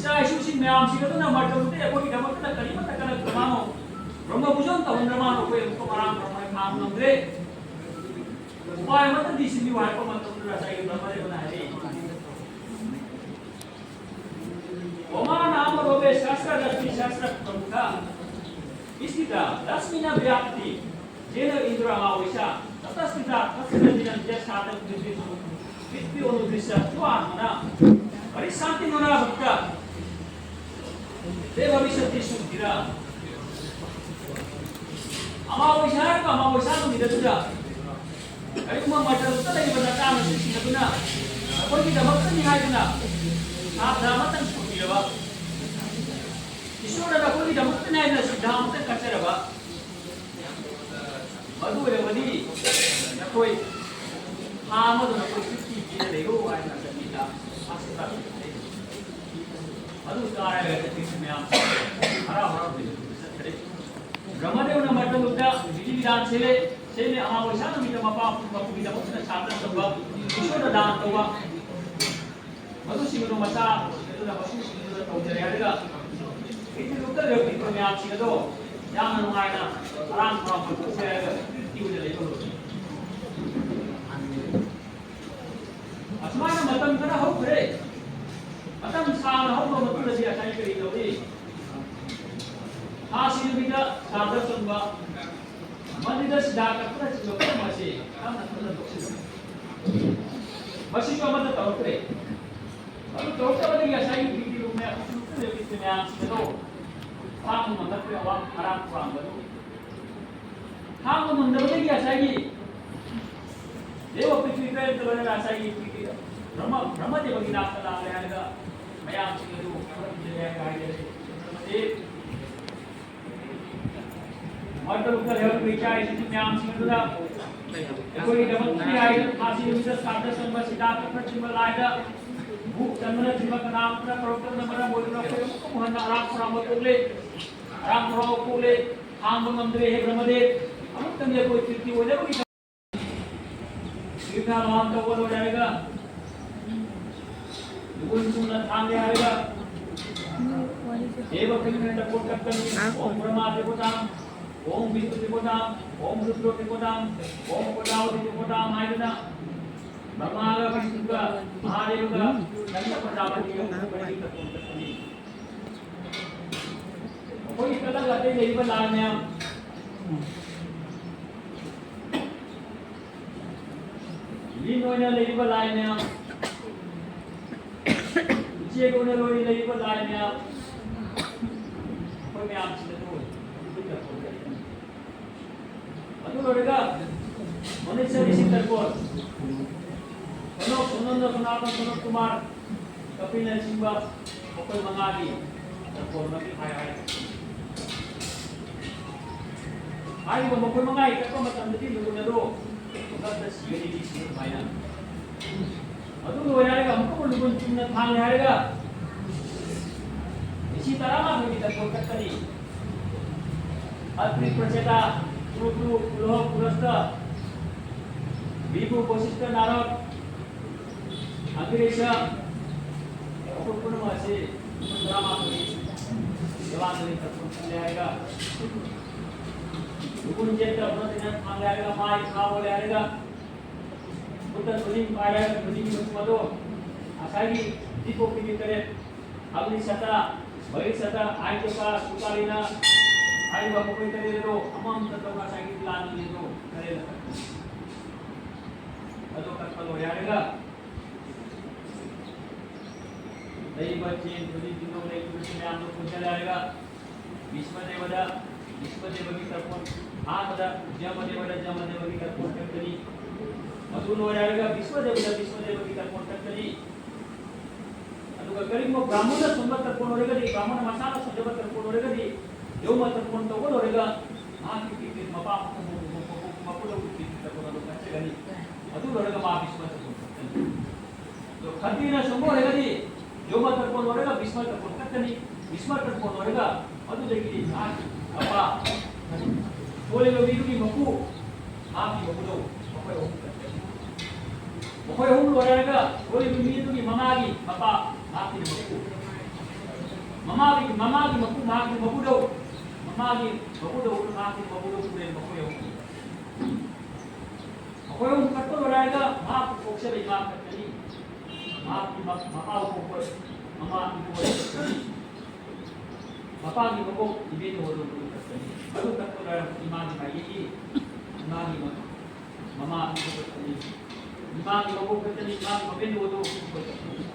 ꯏꯆꯥ ꯏꯁꯨꯁꯤꯡ ꯃꯌꯥꯝꯁꯤꯡ ꯑꯗꯨꯅ ꯃꯇꯝꯗꯨꯗ ꯑꯩꯈꯣꯏꯒꯤꯗꯃꯛꯇ ꯀꯔꯤꯃꯠꯇ ꯀꯜꯂꯛꯇ꯭ꯔ ꯃꯥꯅꯣ, ꯕ꯭ꯔꯍ꯭ꯃ ꯄꯨꯖꯟ ꯇꯧꯍꯟꯗ꯭ꯔ ꯃꯥꯅꯣ, ꯑꯩꯈꯣꯏ ꯑꯃꯨꯛꯀ ꯃꯔꯥꯡ ꯃꯔꯥꯡ ꯈꯥꯡ ꯉꯝꯗ꯭ꯔꯦ꯫ ꯎꯄꯥꯏ ꯑꯃꯇꯪꯗꯤ ꯁꯤꯟꯕꯤꯌꯨ ꯍꯥꯏꯔꯛꯄ ꯃꯇꯝꯗꯨꯗ ꯉꯁꯥꯏꯒꯤ ꯕ꯭ꯔꯍ꯭ꯃꯗꯦꯕꯅ ꯍꯥꯏꯔꯛꯏ, ꯃꯃꯥ ꯅꯥꯃ ꯔꯣꯄꯦ ꯁꯍꯁ꯭ꯔ ꯔꯁꯃꯤ ꯁꯍꯁ꯭ꯔ ꯄ꯭ꯔꯃꯨꯈ ꯏꯁꯤꯇ ꯔꯁꯃꯤꯅ ꯚ꯭ꯌꯥꯞꯇꯤ ꯌꯦꯅ ꯏꯟꯗ꯭ꯔ ꯑꯃꯥ ꯋꯩꯁꯥ ꯇꯇꯁ꯭ꯊꯤꯇ ꯇꯁ꯭ꯌ ꯔꯟꯖꯅꯝ ꯌꯠ ꯁꯥꯇꯝ ꯄ꯭ꯔꯤꯊ꯭ꯋꯤ ꯄ꯭ꯔꯤꯊ꯭ꯋꯤ ꯑꯣꯅꯨꯗ꯭ꯔꯤꯁ꯭ꯌ ꯇ꯭ꯋꯥ ꯃꯅ ꯄꯔꯤꯁꯥꯟꯇꯤ ꯃꯅ ꯚꯛꯇ ꯇꯦ ꯚꯕꯤꯁꯟꯇꯤ ꯁꯨꯙꯤꯔ꯫ ꯑꯃꯥ ꯋꯩꯁꯥ ꯍꯥꯏꯔꯤꯕ ꯑꯃꯥ ꯋꯩꯁꯥ ꯅꯨꯃꯤꯠ ꯑꯗꯨꯗ ꯀꯔꯤꯒꯨꯝꯕ ꯃꯇꯝꯗꯨꯗ ꯂꯩꯔꯤꯕ ꯅꯆꯥ ꯅꯁꯨꯁꯤꯡ ꯑꯗꯨꯅ ꯅꯈꯣꯏꯒꯤꯗꯃꯛꯇꯅꯤ ꯍꯥꯏꯗꯨꯅ ꯁꯥꯇ꯭ꯔ ꯑꯃꯇꯪ ꯁꯨꯕꯤꯔꯕ, ꯏꯁꯣꯔꯅ ꯅꯈꯣꯏꯒꯤꯗꯃꯛꯇꯅꯤ ꯍꯥꯏꯗꯨꯅ ꯁꯤꯗꯥ ꯑꯃꯇꯪ ꯀꯠꯆꯔꯕ, ꯃꯗꯨ ꯑꯣꯏꯔꯕꯗꯤ ꯅꯈꯣꯏ ꯊꯥ ꯑꯃꯗ ꯅꯈꯣꯏ ꯐꯤꯐꯇꯤ ꯄꯤꯔ ꯂꯩꯔꯣ ꯍꯥꯏꯅ ꯆꯠꯄꯤꯗ ꯑꯁ ꯇꯥꯛꯄꯤꯕꯅꯦ꯫ ꯑꯗꯨ ꯇꯥꯔꯒ ꯆꯠꯄꯤꯁꯤ ꯃꯌꯥꯝ ꯍꯔꯥꯎ ꯍꯔꯥꯎ ꯆꯠꯈ꯭ꯔꯦ꯫ ꯕ꯭ꯔꯍꯃꯗꯦꯕꯅ ꯃꯇꯝꯗꯨꯗ ꯕꯤꯙꯤ ꯕꯤꯙꯥꯟ ꯁꯦꯝꯂꯦ꯫ ꯁꯦꯝꯂꯦ, ꯑꯃꯥ ꯋꯩꯁꯥ ꯅꯨꯃꯤꯠꯇ ꯃꯄꯥ ꯃꯄꯨꯒꯤꯗꯃꯛꯇ ꯁꯥꯇ꯭ꯔ ꯇꯧꯕ, ꯏꯁꯣꯔꯗ ꯗꯥꯟ ꯇꯧꯕ, ꯃꯗꯨꯁꯤꯡ ꯑꯗꯨ ꯃꯆꯥ ꯑꯗꯨꯅ ꯃꯁꯨꯁꯤꯡ ꯑꯗꯨꯗ ꯇꯧꯖꯔꯦ ꯍꯥꯏꯔꯒ ꯏꯊꯤꯜ ꯂꯨꯞꯇ ꯂꯩꯔꯛꯂꯤꯕ ꯃꯌꯥꯝꯁꯤꯡ ꯑꯗꯣ ꯌꯥꯝꯅ ꯅꯨꯡꯉꯥꯏꯅ ꯑꯔꯥꯡ ꯈꯧꯔꯥꯡ ꯄꯥꯡꯊꯣꯛꯆꯩ ꯍꯥꯏꯔꯒ ꯏꯊꯤꯜ ꯑꯣꯏꯅ ꯂꯩꯕ ꯍꯧꯔꯛꯏ꯫ ꯑꯁꯨꯃꯥꯏꯅ ꯃꯇꯝ ꯈꯔ ꯍꯧꯈ꯭ꯔꯦ꯫ ꯃꯇꯝ ꯁꯥꯡꯅ ꯍꯧꯈ꯭ꯔꯕ ꯃꯇꯨꯡꯗꯗꯤ ꯉꯁꯥꯏ ꯀꯔꯤ ꯇꯧꯏ? ꯊꯥꯁꯤ ꯅꯨꯃꯤꯠꯇ ꯁ꯭ꯔꯥꯗ ꯆꯪꯕ, ꯃꯗꯨꯗ ꯁꯤꯗꯥ ꯀꯠꯄꯅꯆꯤꯡꯕ ꯄꯨꯝꯅꯃꯛ ꯑꯁꯤ ꯌꯥꯝꯅ ꯐꯖꯅ ꯇꯧꯁꯤꯟꯅꯕ꯫ ꯃꯁꯤꯁꯨ ꯑꯃꯠꯇ ꯇꯧꯔꯛꯇ꯭ꯔꯦ꯫ ꯑꯗꯨ ꯇꯧꯔꯛꯇꯕꯗꯒꯤ ꯉꯁꯥꯏꯒꯤ ꯕꯤꯄꯤ ꯔꯨꯝ ꯃꯌꯥꯝ, ꯕꯤꯄꯤ ꯃꯌꯥꯝꯁꯤꯡ ꯑꯗꯣ ꯈꯥꯡꯕ ꯉꯝꯂꯛꯇ꯭ꯔꯦ, ꯑꯋꯥꯡ ꯑꯔꯥꯡ ꯈꯧꯔꯥꯡꯕꯗꯨ꯫ ꯈꯥꯡꯕ ꯉꯝꯗꯕꯗꯒꯤ ꯉꯁꯥꯏꯒꯤ ꯗꯦꯕ ꯄ꯭ꯔꯤꯊꯤꯕꯤ ꯄꯦꯔꯦꯟꯇ ꯂꯣꯏꯅꯅ ꯉꯁꯥꯏꯒꯤ ꯄ꯭ꯔꯤꯊꯤꯕꯤ ꯕ꯭ꯔꯍꯃ, ꯕ꯭ꯔꯍꯃꯗꯦꯕꯒꯤ ꯅꯥꯛꯇ ꯂꯥꯛꯂꯦ ꯍꯥꯏꯔꯒ ꯃꯌꯥꯝꯁꯤꯡ ꯑꯗꯨ ꯈꯪꯍꯟꯖꯔꯦ ꯍꯥꯏꯅ ꯍꯥꯏꯖꯔꯤ꯫ ꯕ꯭ꯔꯍꯃꯗꯦꯕ ꯃꯔꯛꯇ ꯂꯩꯍꯧꯔꯤꯕ ꯏꯆꯥ ꯏꯁꯨꯁꯤꯡ ꯃꯌꯥꯝꯁꯤꯡ ꯑꯗꯨꯗ ꯑꯩꯈꯣꯏꯒꯤꯗꯃꯛꯇꯗꯤ ꯍꯥꯏꯗꯅ ꯊꯥꯁꯤ ꯅꯨꯃꯤꯠꯇ ꯁ꯭ꯔꯥꯗ ꯆꯪꯕ, ꯁꯤꯗꯥ ꯀꯠꯄꯅꯆꯤꯡꯕ, ꯂꯥꯏꯗ ꯙꯨꯞ ꯆꯟꯕꯅꯆꯤꯡꯕ ꯀꯅꯥꯃꯠꯇꯅ ꯇꯧꯔꯛꯇꯕꯅ ꯃꯔꯝ ꯑꯣꯏꯗꯨꯅ ꯑꯩꯈꯣꯏ ꯑꯃꯨꯛ ꯍꯟꯅ ꯑꯔꯥꯡ ꯈꯧꯔꯥꯡꯕ ꯄꯣꯛꯂꯦ, ꯑꯔꯥꯡ ꯈꯧꯔꯥꯡꯕ ꯄꯣꯛꯂꯦ, ꯈꯥꯡꯕ ꯉꯝꯗ꯭ꯔꯦ꯫ ꯍꯦ ꯕ꯭ꯔꯍꯃꯗꯦꯕ, ꯑꯃꯨꯛꯇꯪꯗꯤ ꯑꯩꯈꯣꯏ ꯇ꯭ꯔꯤꯠꯇꯤ ꯑꯣꯏꯅꯕꯒꯤ ꯇ꯭ꯔꯤꯠꯅ ꯃꯥꯟ ꯇꯧꯕ ꯂꯣꯏꯔꯦ ꯍꯥꯏꯔꯒ ꯂꯨꯒꯨꯟ ꯆꯨꯝꯅ ꯊꯥꯡꯒꯦ ꯍꯥꯏꯔꯒ ꯗꯦꯕ ꯀꯔꯤꯅ ꯇꯔꯄꯣꯟ ꯀꯠꯀꯅꯤ? ꯑꯥ, ꯑꯣꯝ ꯍꯣꯏ꯫ ꯕ꯭ꯔꯍ꯭ꯃꯥ ꯇꯔꯄꯣꯟ, ꯑꯣꯝ ꯕꯤꯁꯅꯨ ꯇꯔꯄꯣꯟ, ꯑꯣꯝ ꯔꯨꯗ꯭ꯔ ꯇꯔꯄꯣꯟ, ꯑꯣꯝ ꯄ꯭ꯔꯖꯥꯄꯇꯤ ꯇꯔꯄꯣꯟ ꯍꯥꯏꯗꯨꯅ ꯕ꯭ꯔꯍ꯭ꯃꯥꯒ ꯕꯤꯁꯅꯨꯒ ꯃꯍꯥꯗꯦꯕꯒ ꯅꯟꯗ ꯄ꯭ꯔꯖꯥꯄꯇꯤꯒ ꯃꯈꯣꯏ ꯃꯔꯤꯒꯤ ꯇꯔꯄꯣꯟ ꯀꯠꯀꯅꯤ꯫ ꯃꯈꯣꯏꯒꯤ ꯀꯠꯂꯒ ꯑꯇꯩ ꯂꯩꯔꯤꯕ ꯂꯥꯏ ꯃꯌꯥꯝ, ꯂꯤꯟ ꯑꯣꯏꯅ ꯂꯩꯔꯤꯕ ꯂꯥꯏ ꯃꯌꯥꯝ, ꯎꯆꯦꯛ ꯑꯣꯏꯅ ꯂꯣꯏ ꯂꯩꯔꯤꯕ ꯂꯥꯏ ꯃꯌꯥꯝ, ꯑꯩꯈꯣꯏ ꯃꯌꯥꯝꯁꯤꯗ ꯇꯧꯏ꯫ ꯑꯗꯨ ꯂꯣꯏꯔꯒ ꯃꯅꯨꯁ꯭ꯌ ꯔꯤꯁꯤ ꯇꯔꯄꯣꯟ, ꯁꯣꯅꯣꯛ, ꯁꯣꯅꯟꯗ, ꯁꯣꯅꯥꯇꯟ, ꯁꯣꯅꯠ ꯀꯨꯃꯥꯔ, ꯀꯄꯤꯜꯅꯆꯤꯡꯕ ꯃꯈꯣꯏ ꯃꯉꯥꯒꯤ ꯇꯔꯄꯣꯟ ꯃꯇꯤꯛ ꯍꯥꯏ ꯍꯥꯏ꯫ ꯍꯥꯏꯔꯤꯕ ꯃꯈꯣꯏ ꯃꯉꯥꯒꯤ ꯀꯠꯄ ꯃꯇꯝꯗꯗꯤ ꯂꯨꯒꯨꯟ ꯑꯗꯨ ꯈꯨꯗꯛꯇ ꯁꯤꯒꯅꯤ, ꯁꯤꯕ ꯑꯗꯨꯃꯥꯏꯅ꯫ ꯑꯗꯨ ꯂꯣꯏꯔꯦ ꯍꯥꯏꯔꯒ ꯑꯃꯨꯛꯀ ꯂꯨꯒꯨꯟ ꯆꯨꯝꯅ ꯊꯥꯡꯉꯦ ꯍꯥꯏꯔꯒ ꯔꯤꯁꯤ ꯇꯔꯥꯃꯥꯊꯣꯏꯒꯤ ꯇꯔꯄꯣꯟ ꯀꯠꯀꯅꯤ꯫ ꯑꯇ꯭ꯔꯤ, ꯄ꯭ꯔꯆꯦꯇꯥ, ꯀ꯭ꯔꯨ ꯀ꯭ꯔꯨ, ꯄꯨꯂꯣꯍ, ꯄꯨꯔꯁꯇ, ꯚ꯭ꯔꯤꯒꯨ, ꯚꯁꯤꯁ꯭ꯊ, ꯅꯥꯔꯗ, ꯑꯪꯒꯤꯔꯁ, ꯃꯈꯣꯏ ꯄꯨꯝꯅꯃꯛ ꯑꯁꯤ ꯇꯔꯥꯃꯥꯊꯣꯏ ꯖꯂꯥꯟꯖꯂꯤ ꯇꯔꯄꯣꯟ ꯀꯠꯂꯦ ꯍꯥꯏꯔꯒ, ꯂꯨꯒꯨꯟ ꯆꯦꯠꯇ ꯍꯣꯠꯅꯗꯨꯅ ꯊꯥꯡꯂꯦ ꯍꯥꯏꯔꯒ, ꯃꯥꯏ ꯊꯥ ꯑꯣꯜꯂꯦ ꯍꯥꯏꯔꯒ, ꯈꯨꯠꯇ ꯊꯣꯏꯗꯤꯡ ꯄꯥꯏꯔꯒ, ꯊꯣꯏꯗꯤꯡꯒꯤ ꯃꯆꯨꯝ ꯑꯗꯣ ꯉꯁꯥꯏꯒꯤ ꯗꯤꯄꯣꯛꯀꯤ ꯃꯤ ꯇꯔꯦꯠ, ꯑꯒꯅꯤ ꯁꯇꯥ, ꯕꯩꯔ ꯁꯇꯥ, ꯑꯥꯏꯇꯣꯀꯥ, ꯁꯨꯀꯥꯂꯤꯅ ꯍꯥꯏꯔꯤꯕ ꯃꯈꯣꯏ ꯇꯔꯦꯠ ꯑꯗꯣ ꯑꯃꯃꯝꯇ ꯇꯧꯔꯒ ꯉꯁꯥꯏꯒꯤ ꯂꯥꯟ ꯑꯅꯤꯗꯣ ꯇꯔꯦꯠ ꯑꯗꯣ ꯀꯠꯄ ꯂꯣꯏꯔꯦ ꯍꯥꯏꯔꯒ, ꯂꯩꯔꯤꯕ ꯆꯦꯡ ꯊꯣꯏꯗꯤꯡ ꯇꯤꯜꯍꯧ ꯂꯩꯔꯤꯕꯁꯤꯡ ꯃꯌꯥꯝꯗꯣ ꯄꯨꯟꯁꯤꯜꯂꯦ ꯍꯥꯏꯔꯒ, ꯚꯤꯁꯃ ꯗꯦꯕꯗ, ꯚꯤꯁꯃ ꯗꯦꯕꯒꯤ ꯇꯔꯄꯣꯟ, ꯑꯍꯥꯟꯕꯗ ꯌꯃ ꯗꯦꯕꯗ, ꯌꯃ ꯗꯦꯕꯒꯤ ꯇꯔꯄꯣꯟ ꯀꯠꯀꯅꯤ꯫ ꯃꯗꯨ ꯂꯣꯏꯔꯦ ꯍꯥꯏꯔꯒ ꯚꯤꯁꯃ ꯗꯦꯕꯗ, ꯚꯤꯁꯃ ꯗꯦꯕꯒꯤ ꯇꯔꯄꯣꯟ ꯀꯠꯀꯅꯤ꯫ ꯑꯗꯨꯒ ꯀꯔꯤꯒꯨꯝꯕ ꯕ꯭ꯔꯥꯍꯃꯟꯅ ꯁꯣꯟꯕ ꯇꯔꯄꯣꯟ ꯑꯣꯏꯔꯒꯗꯤ, ꯕ꯭ꯔꯥꯍꯃꯟꯅ ꯃꯁꯥꯅ ꯁꯣꯟꯖꯕ ꯇꯔꯄꯣꯟ ꯑꯣꯏꯔꯒꯗꯤ, ꯌꯣꯃ ꯇꯔꯄꯣꯟ ꯇꯧꯕ ꯂꯣꯏꯔꯒ ꯃꯍꯥꯛꯀꯤ ꯄꯤꯛꯅꯤꯛ ꯃꯄꯥ ꯃꯄꯨ ꯃꯄꯨ ꯃꯄꯨ ꯃꯄꯨ ꯂꯧꯕꯒꯤ ꯄꯤꯛꯅꯤꯛ ꯇꯔꯄꯣꯟ ꯑꯗꯨ ꯀꯠꯆꯒꯅꯤ꯫ ꯑꯗꯨ ꯂꯣꯏꯔꯒ ꯃꯥ ꯚꯤꯁꯃ ꯇꯔꯄꯣꯟ ꯀꯠꯀꯅꯤ꯫ ꯑꯗꯣ ꯈꯇ꯭ꯔꯤꯅ ꯁꯣꯟꯕ ꯑꯣꯏꯔꯒꯗꯤ ꯌꯣꯃ ꯇꯔꯄꯣꯟ ꯂꯣꯏꯔꯒ ꯚꯤꯁꯃ ꯇꯔꯄꯣꯟ ꯀꯠꯀꯅꯤ꯫ ꯚꯤꯁꯃ ꯇꯔꯄꯣꯟ ꯂꯣꯏꯔꯒ ꯃꯗꯨꯗꯒꯤꯗꯤ ꯃꯍꯥꯛꯀꯤ ꯃꯄꯥ ꯁꯣꯜꯂꯤꯕ ꯃꯤꯗꯨꯒꯤ ꯃꯄꯨ, ꯃꯍꯥꯛꯀꯤ ꯃꯄꯨꯗꯣ ꯃꯈꯣꯏ ꯑꯍꯨꯝ ꯀꯠꯀꯅꯤ꯫ ꯃꯈꯣꯏ ꯑꯍꯨꯝ ꯂꯣꯏꯔꯒ ꯁꯣꯜꯂꯤꯕ ꯃꯤꯗꯨꯒꯤ ꯃꯉꯥꯒꯤ ꯃꯄꯥ, ꯃꯍꯥꯛꯀꯤ ꯃꯄꯨ꯫ ꯃꯃꯥꯒꯤ, ꯃꯃꯥꯒꯤ ꯃꯄꯨ, ꯃꯍꯥꯛꯀꯤ ꯃꯄꯨꯗꯧ, ꯃꯃꯥꯒꯤ ꯃꯄꯨꯗꯧ, ꯃꯍꯥꯛꯀꯤ ꯃꯄꯨꯗꯧ ꯄꯨꯔꯦꯟ ꯃꯈꯣꯏ ꯑꯍꯨꯝ꯫ ꯃꯈꯣꯏ ꯑꯍꯨꯝ ꯀꯠꯄ ꯂꯣꯏꯔꯒ ꯃꯍꯥꯛꯄꯨ ꯄꯣꯛꯆꯕ ꯏꯃꯥ ꯈꯛꯇꯅꯤ꯫ ꯃꯍꯥꯛꯀꯤ ꯃ-, ꯃꯄꯥ ꯄꯣꯛꯄ, ꯃꯃꯥ ꯏꯄꯨ ꯈꯛꯇꯅꯤ꯫ ꯃꯄꯥꯒꯤ ꯃꯀꯣꯛ ꯏꯕꯦꯟꯗꯧ ꯑꯗꯨ ꯃꯔꯨ ꯈꯛꯇꯅꯤ꯫ ꯃꯔꯨ ꯀꯛꯄ ꯂꯣꯏꯔꯕ ꯏꯃꯥꯒꯤ ꯃꯥꯏꯀꯩꯒꯤ ꯏꯃꯥꯒꯤ ꯃ-, ꯃꯃꯥ ꯑꯗꯨ ꯈꯛꯇꯅꯤ꯫ ꯏꯃꯥꯒꯤ ꯃꯀꯣꯛ ꯈꯛꯇꯅꯤ, ꯏꯃꯥꯒꯤ ꯃꯕꯦꯟꯗꯧ ꯑꯗꯨ ꯈꯛꯇꯅꯤ꯫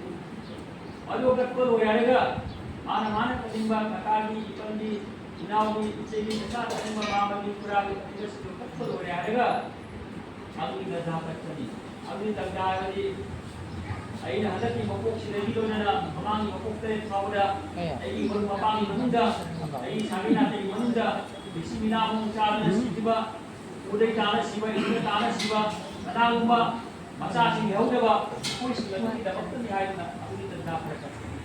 ꯃꯔꯨ ꯀꯛꯄ ꯂꯣꯏꯔꯦ ꯍꯥꯏꯔꯒ ꯃꯥꯅ, ꯃꯥꯅ ꯀꯛꯅꯤꯡꯕ ꯀꯀꯥꯒꯤ, ꯏꯄꯟꯒꯤ, ꯏꯅꯥꯎꯒꯤ, ꯏꯆꯦꯒꯤ, ꯃꯆꯥ ꯀꯛꯅꯤꯡꯕ ꯃꯥ ꯑꯃꯒꯤ ꯄꯨꯔꯥꯒꯤ ꯀꯛꯅꯤꯡꯕꯁꯤꯡꯗꯨ ꯀꯛꯄ ꯂꯣꯏꯔꯦ ꯍꯥꯏꯔꯒ ꯑꯗꯨꯒꯤ ꯇꯟꯖꯥ ꯀꯛꯄꯅꯤ꯫ ꯑꯗꯨꯒꯤ ꯇꯟꯖꯥ ꯍꯥꯏꯕꯗꯤ ꯑꯩꯅ ꯍꯟꯗꯛꯀꯤ ꯃꯄꯣꯛꯁꯤꯗꯒꯤ ꯂꯣꯏꯅꯅ ꯃꯃꯥꯡꯒꯤ ꯃꯄꯣꯛ ꯇꯔꯦꯠ ꯐꯥꯎꯕꯗ ꯑꯩꯒꯤ ꯃꯔꯨꯞ ꯃꯄꯥꯡꯒꯤ ꯃꯅꯨꯡꯗ, ꯑꯩꯒꯤ ꯁꯥꯒꯩ ꯅꯥꯇꯩꯒꯤ ꯃꯅꯨꯡꯗ ꯂꯤꯁꯤꯡ ꯃꯤꯅꯥ ꯑꯃꯨꯛ ꯆꯥꯗꯅ ꯁꯤꯈꯤꯕ, ꯎꯗꯩ ꯇꯥꯅ ꯁꯤꯕ, ꯏꯁꯤꯡꯗ ꯇꯥꯅ ꯁꯤꯕ, ꯀꯅꯥꯒꯨꯝꯕ ꯃꯆꯥꯁꯤꯡ ꯂꯩꯍꯧꯗꯕ ꯃꯈꯣꯏꯁꯤꯡ ꯑꯗꯨꯒꯤꯗꯃꯛꯇꯅꯤ ꯍꯥꯏꯗꯨꯅ ꯑꯗꯨꯒꯤ ꯇꯟꯖꯥ ꯈꯔ ꯀꯛꯄꯅꯤ꯫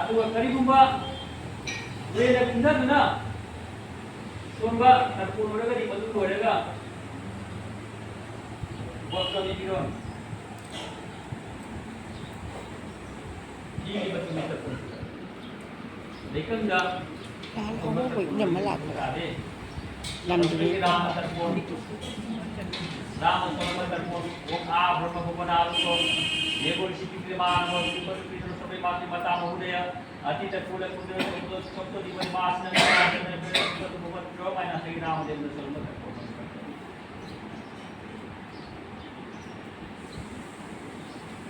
ꯑꯗꯨꯒ ꯀꯔꯤꯒꯨꯝꯕ ꯇꯨꯔꯦꯜꯗ ꯀꯨꯝꯊꯗꯨꯅ ꯁꯣꯟꯕ ꯇꯔꯄꯣꯟ ꯑꯣꯏꯔꯒꯗꯤ ꯃꯗꯨ ꯂꯣꯏꯔꯒ ꯋꯥꯀꯜꯒꯤ ꯐꯤꯔꯣꯜ ꯄꯤꯔꯤꯕ ꯇꯨꯔꯦꯜ ꯇꯔꯄꯣꯟ꯫ ꯂꯩꯀꯪꯗ ꯑꯍꯣꯡꯕ ꯏꯅꯝꯃ ꯂꯥꯛꯄ꯭ꯔꯥ? ꯂꯝꯗꯨꯒꯤ ꯔꯥꯃ ꯇꯔꯄꯣꯟ, ꯔꯥꯃ ꯇꯔꯄꯣꯟ, ꯑꯣ ꯑꯥ ꯕ꯭ꯔꯍ꯭ꯃ ꯚꯨꯕꯅꯥ ꯇꯔꯄꯣꯟ, ꯌꯦꯒꯣꯜ ꯁꯤꯀꯤ ꯄ꯭ꯔꯦꯃꯥꯅꯟꯗ, ꯁꯨꯄꯔ ꯄꯤꯇꯔ ꯁꯕꯩ ꯃꯥꯇꯤ ꯃꯇꯥ ꯃꯍꯨꯗꯌ, ꯑꯇꯤꯇ ꯀꯨꯂ ꯀꯨꯗ ꯁꯣꯛꯇꯣ ꯁꯣꯛꯇꯣ ꯗꯤꯕ ꯃꯥꯁꯅ ꯁꯣꯛꯇꯣ ꯚꯨꯕꯟ ꯄ꯭ꯔꯣ ꯃꯥꯏꯅ ꯁꯒꯤ ꯔꯥꯃ ꯗꯦꯕꯅ ꯁꯣꯛꯇꯣ ꯇꯔꯄꯣꯟ꯫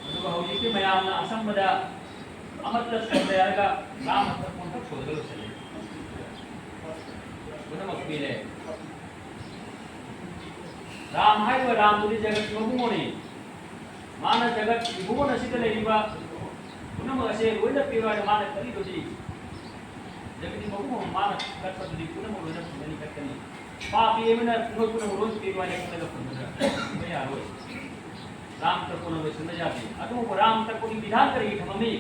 ꯑꯗꯨꯒ ꯍꯧꯖꯤꯛꯇꯤ ꯃꯌꯥꯝꯅ ꯑꯁꯝꯕꯗ ꯑꯃꯠꯇ ꯁꯣꯟꯕ ꯌꯥꯔꯒ ꯔꯥꯃ ꯇꯔꯄꯣꯟꯈꯛ ꯁꯣꯜꯂꯒ ꯂꯣꯏꯁꯤꯜꯂꯤ꯫ ꯄꯨꯝꯅꯃꯛ ꯄꯤꯔꯦ꯫ ꯔꯥꯝ ꯍꯥꯏꯔꯤꯕ ꯔꯥꯝꯗꯨꯗꯤ ꯖꯒꯠꯀꯤ ꯃꯕꯨꯡꯉꯣꯅꯤ꯫ ꯃꯥꯅ ꯖꯒꯠ ꯏꯕꯨꯡꯉꯣꯟ ꯑꯁꯤꯗ ꯂꯩꯔꯤꯕ ꯄꯨꯝꯅꯃꯛ ꯑꯁꯦ ꯂꯣꯏꯅ ꯄꯤꯔꯣ ꯍꯥꯏꯅ ꯃꯥꯅ ꯈꯜꯂꯤꯗꯨꯗꯤ ꯖꯒꯠꯀꯤ ꯃꯕꯨꯡꯉꯣ ꯃꯥꯅ ꯀꯠꯄꯗꯨꯗꯤ ꯄꯨꯝꯅꯃꯛ ꯂꯣꯏꯅ ꯐꯪꯒꯅꯤ ꯈꯛꯇꯅꯤ꯫ ꯄꯥꯄꯤ ꯑꯃꯅ ꯄꯨꯝꯅꯃꯛ ꯄꯨꯝꯅꯃꯛ ꯂꯣꯏ ꯄꯤꯔꯣ ꯍꯥꯏꯅ ꯈꯜꯂꯒ ꯐꯪꯒꯗ꯭ꯔꯥ? ꯐꯪꯕ ꯌꯥꯔꯣꯏ꯫ ꯔꯥꯝ ꯇꯔꯄꯣꯟꯅ ꯂꯣꯏꯁꯤꯟꯕ ꯌꯥꯗꯦ꯫ ꯑꯗꯨꯕꯨ ꯔꯥꯝ ꯇꯔꯄꯣꯟꯒꯤ ꯕꯤꯙꯥꯟ ꯀꯔꯤꯒꯤ ꯊꯝꯃꯝꯃꯤ?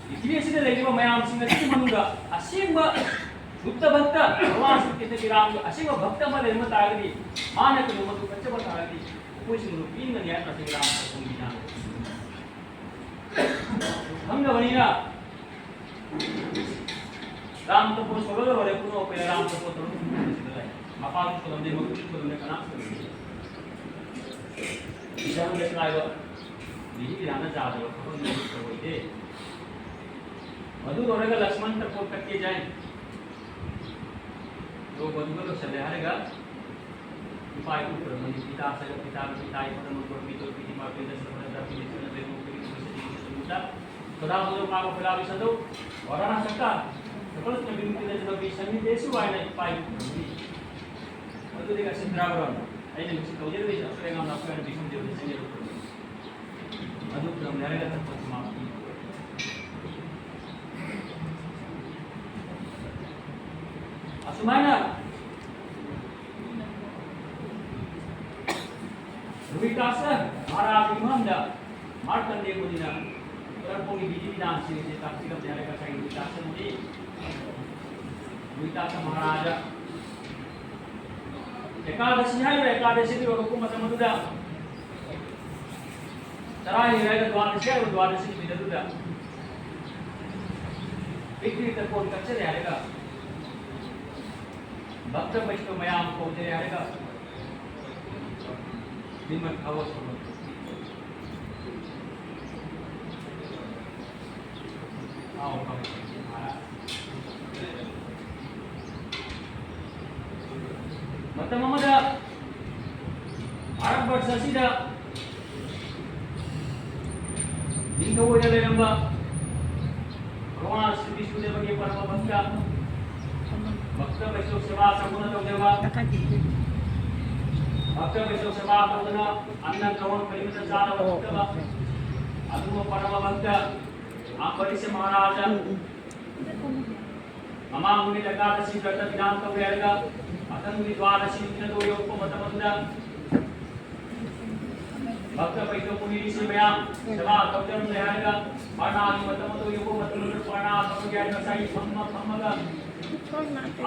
ꯄ꯭ꯔꯤꯊꯤꯕꯤ ꯑꯁꯤꯗ ꯂꯩꯔꯤꯕ ꯃꯌꯥꯝꯁꯤꯡ ꯑꯁꯤꯒꯤ ꯃꯅꯨꯡꯗ ꯑꯁꯦꯡꯕ ꯁꯨꯗ꯭ꯙ ꯚꯛꯇ, ꯚꯒꯋꯥꯟ ꯁ꯭ꯔꯤ ꯀ꯭ꯔꯤꯁꯅꯒꯤ ꯔꯥꯝꯒꯤ ꯑꯁꯦꯡꯕ ꯚꯛꯇ ꯑꯃ ꯂꯩꯔꯝꯕ ꯇꯥꯔꯒꯗꯤ, ꯃꯥꯅ ꯀꯩꯅꯣ ꯃꯗꯨ ꯀꯠꯆꯕ ꯇꯥꯔꯒꯗꯤ, ꯑꯩꯈꯣꯏꯁꯤꯡ ꯃꯗꯨ ꯄꯤꯅꯤꯡꯒꯅꯤ ꯍꯥꯏꯅ ꯃꯁꯤꯒꯤ ꯔꯥꯝ ꯇꯔꯄꯣꯟꯒꯤ ꯕꯤꯙꯥꯟ ꯈꯪꯗꯕꯅꯤꯅ ꯔꯥꯝ ꯇꯄꯣ ꯁꯣꯜꯂꯒ ꯂꯣꯏꯔꯦ꯫ ꯄꯨꯡ ꯑꯩꯈꯣꯏꯅ ꯔꯥꯝ ꯇꯄꯣ ꯇꯧꯔꯒ ꯄꯨꯡ ꯁꯤꯗ ꯂꯩ꯫ ꯃꯄꯥꯁꯨ ꯁꯣꯜꯂꯝꯗꯦ, ꯃꯕꯨꯡꯁꯨ ꯁꯣꯜꯂꯝꯗꯦ, ꯀꯅꯥꯁꯨ ꯁꯣꯜꯂꯝꯗꯦ꯫ ꯏꯁꯥꯅ ꯂꯩꯀꯥꯏꯗ ꯕꯤꯖꯤ ꯕꯤꯙꯥꯟꯗ ꯆꯥꯗꯕ ꯊꯕꯛ ꯇꯧꯔꯣꯏꯗꯦ꯫ ꯃꯗꯨ ꯂꯣꯏꯔꯒ ꯂꯛꯁꯃꯟ ꯇꯄꯣ ꯀꯠꯀꯦ ꯌꯥꯏ꯫ ꯗ꯭ꯔꯧꯄꯗꯤꯒ ꯂꯣꯏꯁꯤꯜꯂꯦ ꯍꯥꯏꯔꯒ ꯏꯄꯥ ꯏꯄꯨ ꯈꯨꯔꯨꯝꯕꯅꯤ꯫ ꯄꯤꯇꯥ ꯁꯒ ꯄꯤꯇꯥ ꯄꯤꯇꯥ ꯏꯄꯥꯗ ꯃꯟꯇ꯭ꯔꯣ ꯄꯤꯇꯣ ꯄꯤꯇꯤ ꯄꯥꯄꯤꯗ ꯁꯒ ꯄꯤꯇꯥ ꯄꯤꯇꯤ ꯁꯒ ꯄꯤꯇꯥ ꯄꯤꯇꯤ ꯁꯒ ꯄꯤꯇꯥ ꯁꯗꯥ ꯕꯨꯗꯣ ꯃꯥꯒ ꯐꯤꯂꯥ ꯕꯤꯁꯟꯗꯣ ꯋꯥꯔꯥꯅ ꯁꯛꯇ ꯁꯀꯜꯁꯅ ꯕꯤꯃꯨꯛꯇꯤꯗ ꯁꯒ ꯕꯤꯁꯟꯗꯤ ꯗꯦꯁꯨ ꯍꯥꯏꯅ ꯏꯄꯥ ꯏꯄꯨ ꯈꯨꯔꯨꯝꯕꯅꯤ꯫ ꯃꯗꯨꯗꯤ ꯉꯁꯤ ꯗ꯭ꯔꯥꯕꯔꯣꯟ ꯑꯩꯅ ꯉꯁꯤ ꯇꯧꯖꯔꯤꯕꯁꯤ ꯑꯁꯣꯏ ꯑꯉꯥꯝ ꯂꯥꯛꯄ ꯍꯥꯏꯅ ꯕꯤꯁꯟ ꯗꯦꯕꯗ ꯆꯪꯖꯔꯛꯄꯅꯤ꯫ ꯑꯗꯨ ꯈꯨꯔꯨꯝꯅꯔꯒ ꯊꯛꯄ ꯁꯃꯥꯄꯇꯤ꯫ ꯑꯁꯨꯃꯥꯏꯅ ꯔꯣꯍꯤꯇꯥꯁ ꯃꯍꯥꯔꯥꯖꯒꯤ ꯃꯐꯝꯗ ꯃꯥꯔꯀꯟꯗꯦ ꯃꯨꯅꯤꯅ ꯀꯔꯝꯕꯒꯤ ꯕꯤꯙꯤ ꯕꯤꯙꯥꯟꯁꯤꯡ ꯑꯁꯤ ꯇꯥꯛꯄꯤꯔꯝꯃꯤ ꯍꯥꯏꯔꯒ ꯉꯁꯥꯏꯒꯤ ꯔꯣꯍꯤꯇꯥꯁ ꯃꯨꯅꯤ, ꯔꯣꯍꯤꯇꯥꯁ ꯃꯍꯥꯔꯥꯖ ꯑꯦꯀꯥꯗꯁꯤ ꯍꯥꯏꯔꯤꯕ ꯑꯦꯀꯥꯗꯁꯤꯗꯨ ꯌꯧꯔꯛꯄ ꯃꯇꯝ ꯑꯗꯨꯗ ꯇꯔꯥꯅꯤ ꯍꯥꯏꯔꯒ ꯗ꯭ꯋꯥꯗꯁꯤ ꯍꯥꯏꯔꯤꯕ ꯗ꯭ꯋꯥꯗꯁꯤ ꯅꯨꯃꯤꯠ ꯑꯗꯨꯗ ꯄꯤꯛꯅꯤꯛꯇ ꯀꯣꯟ ꯀꯛꯆꯔꯦ ꯍꯥꯏꯔꯒ ꯚꯛꯇ ꯕꯩꯁꯅꯕ ꯃꯌꯥꯝ ꯀꯧꯖꯔꯦ ꯍꯥꯏꯔꯒ ꯅꯤꯃꯠ ꯊꯥꯕ ꯁꯣꯟꯕ꯫ ꯃꯇꯝ ꯑꯃꯗ ꯚꯥꯔꯠ ꯕꯔꯁ ꯑꯁꯤꯗ ꯅꯤꯡꯊꯧ ꯑꯣꯏꯅ ꯂꯩꯔꯝꯕ ꯚꯒꯋꯥꯟ ꯁ꯭ꯔꯤ ꯕꯤꯁꯅꯨꯗꯦꯕꯒꯤ ꯄꯔꯃ ꯚꯛꯇ, ꯚꯛꯇ ꯕꯩꯁꯅꯕ ꯁꯦꯕꯥ ꯆꯪꯗꯨꯅ ꯇꯧꯖꯕ, ꯚꯛꯇ ꯕꯩꯁꯅꯕ ꯁꯦꯕꯥ ꯇꯧꯗꯨꯅ ꯑꯟꯅ ꯒ꯭ꯔꯍꯣꯟ ꯀꯔꯤꯃꯇ ꯆꯥꯗꯕ ꯊꯛꯇꯕ ꯑꯗꯨꯒꯨꯝꯕ ꯄꯔꯃ ꯚꯛꯇ ꯑꯝꯕꯔꯤꯁ ꯃꯍꯥꯔꯥꯖ ꯃꯃꯥꯡ ꯅꯨꯃꯤꯠ ꯑꯦꯀꯥꯗꯁꯤ ꯕ꯭ꯔꯇ ꯕꯤꯙꯥꯟ ꯇꯧꯔꯦ ꯍꯥꯏꯔꯒ ꯃꯊꯪ ꯅꯨꯃꯤꯠ ꯗ꯭ꯋꯥꯗꯁꯤ ꯅꯨꯃꯤꯠ ꯑꯗꯨ ꯌꯧꯔꯛꯄ ꯃꯇꯝ ꯑꯗꯨꯗ ꯚꯛꯇ ꯕꯩꯁꯅꯕ ꯃꯨꯅꯤ ꯔꯤꯁꯤ ꯃꯌꯥꯝ ꯁꯦꯕꯥ ꯇꯧꯖꯔꯝꯂꯦ ꯍꯥꯏꯔꯒ ꯄꯔꯅꯥꯒꯤ ꯃꯇꯝ ꯑꯗꯨ ꯌꯧꯕ ꯃꯇꯝ ꯑꯗꯨꯗ ꯄꯔꯅꯥ ꯇꯧꯒꯦ ꯍꯥꯏꯔꯒ ꯉꯁꯥꯏꯒꯤ ꯐꯝꯃ ꯐꯝꯃꯒ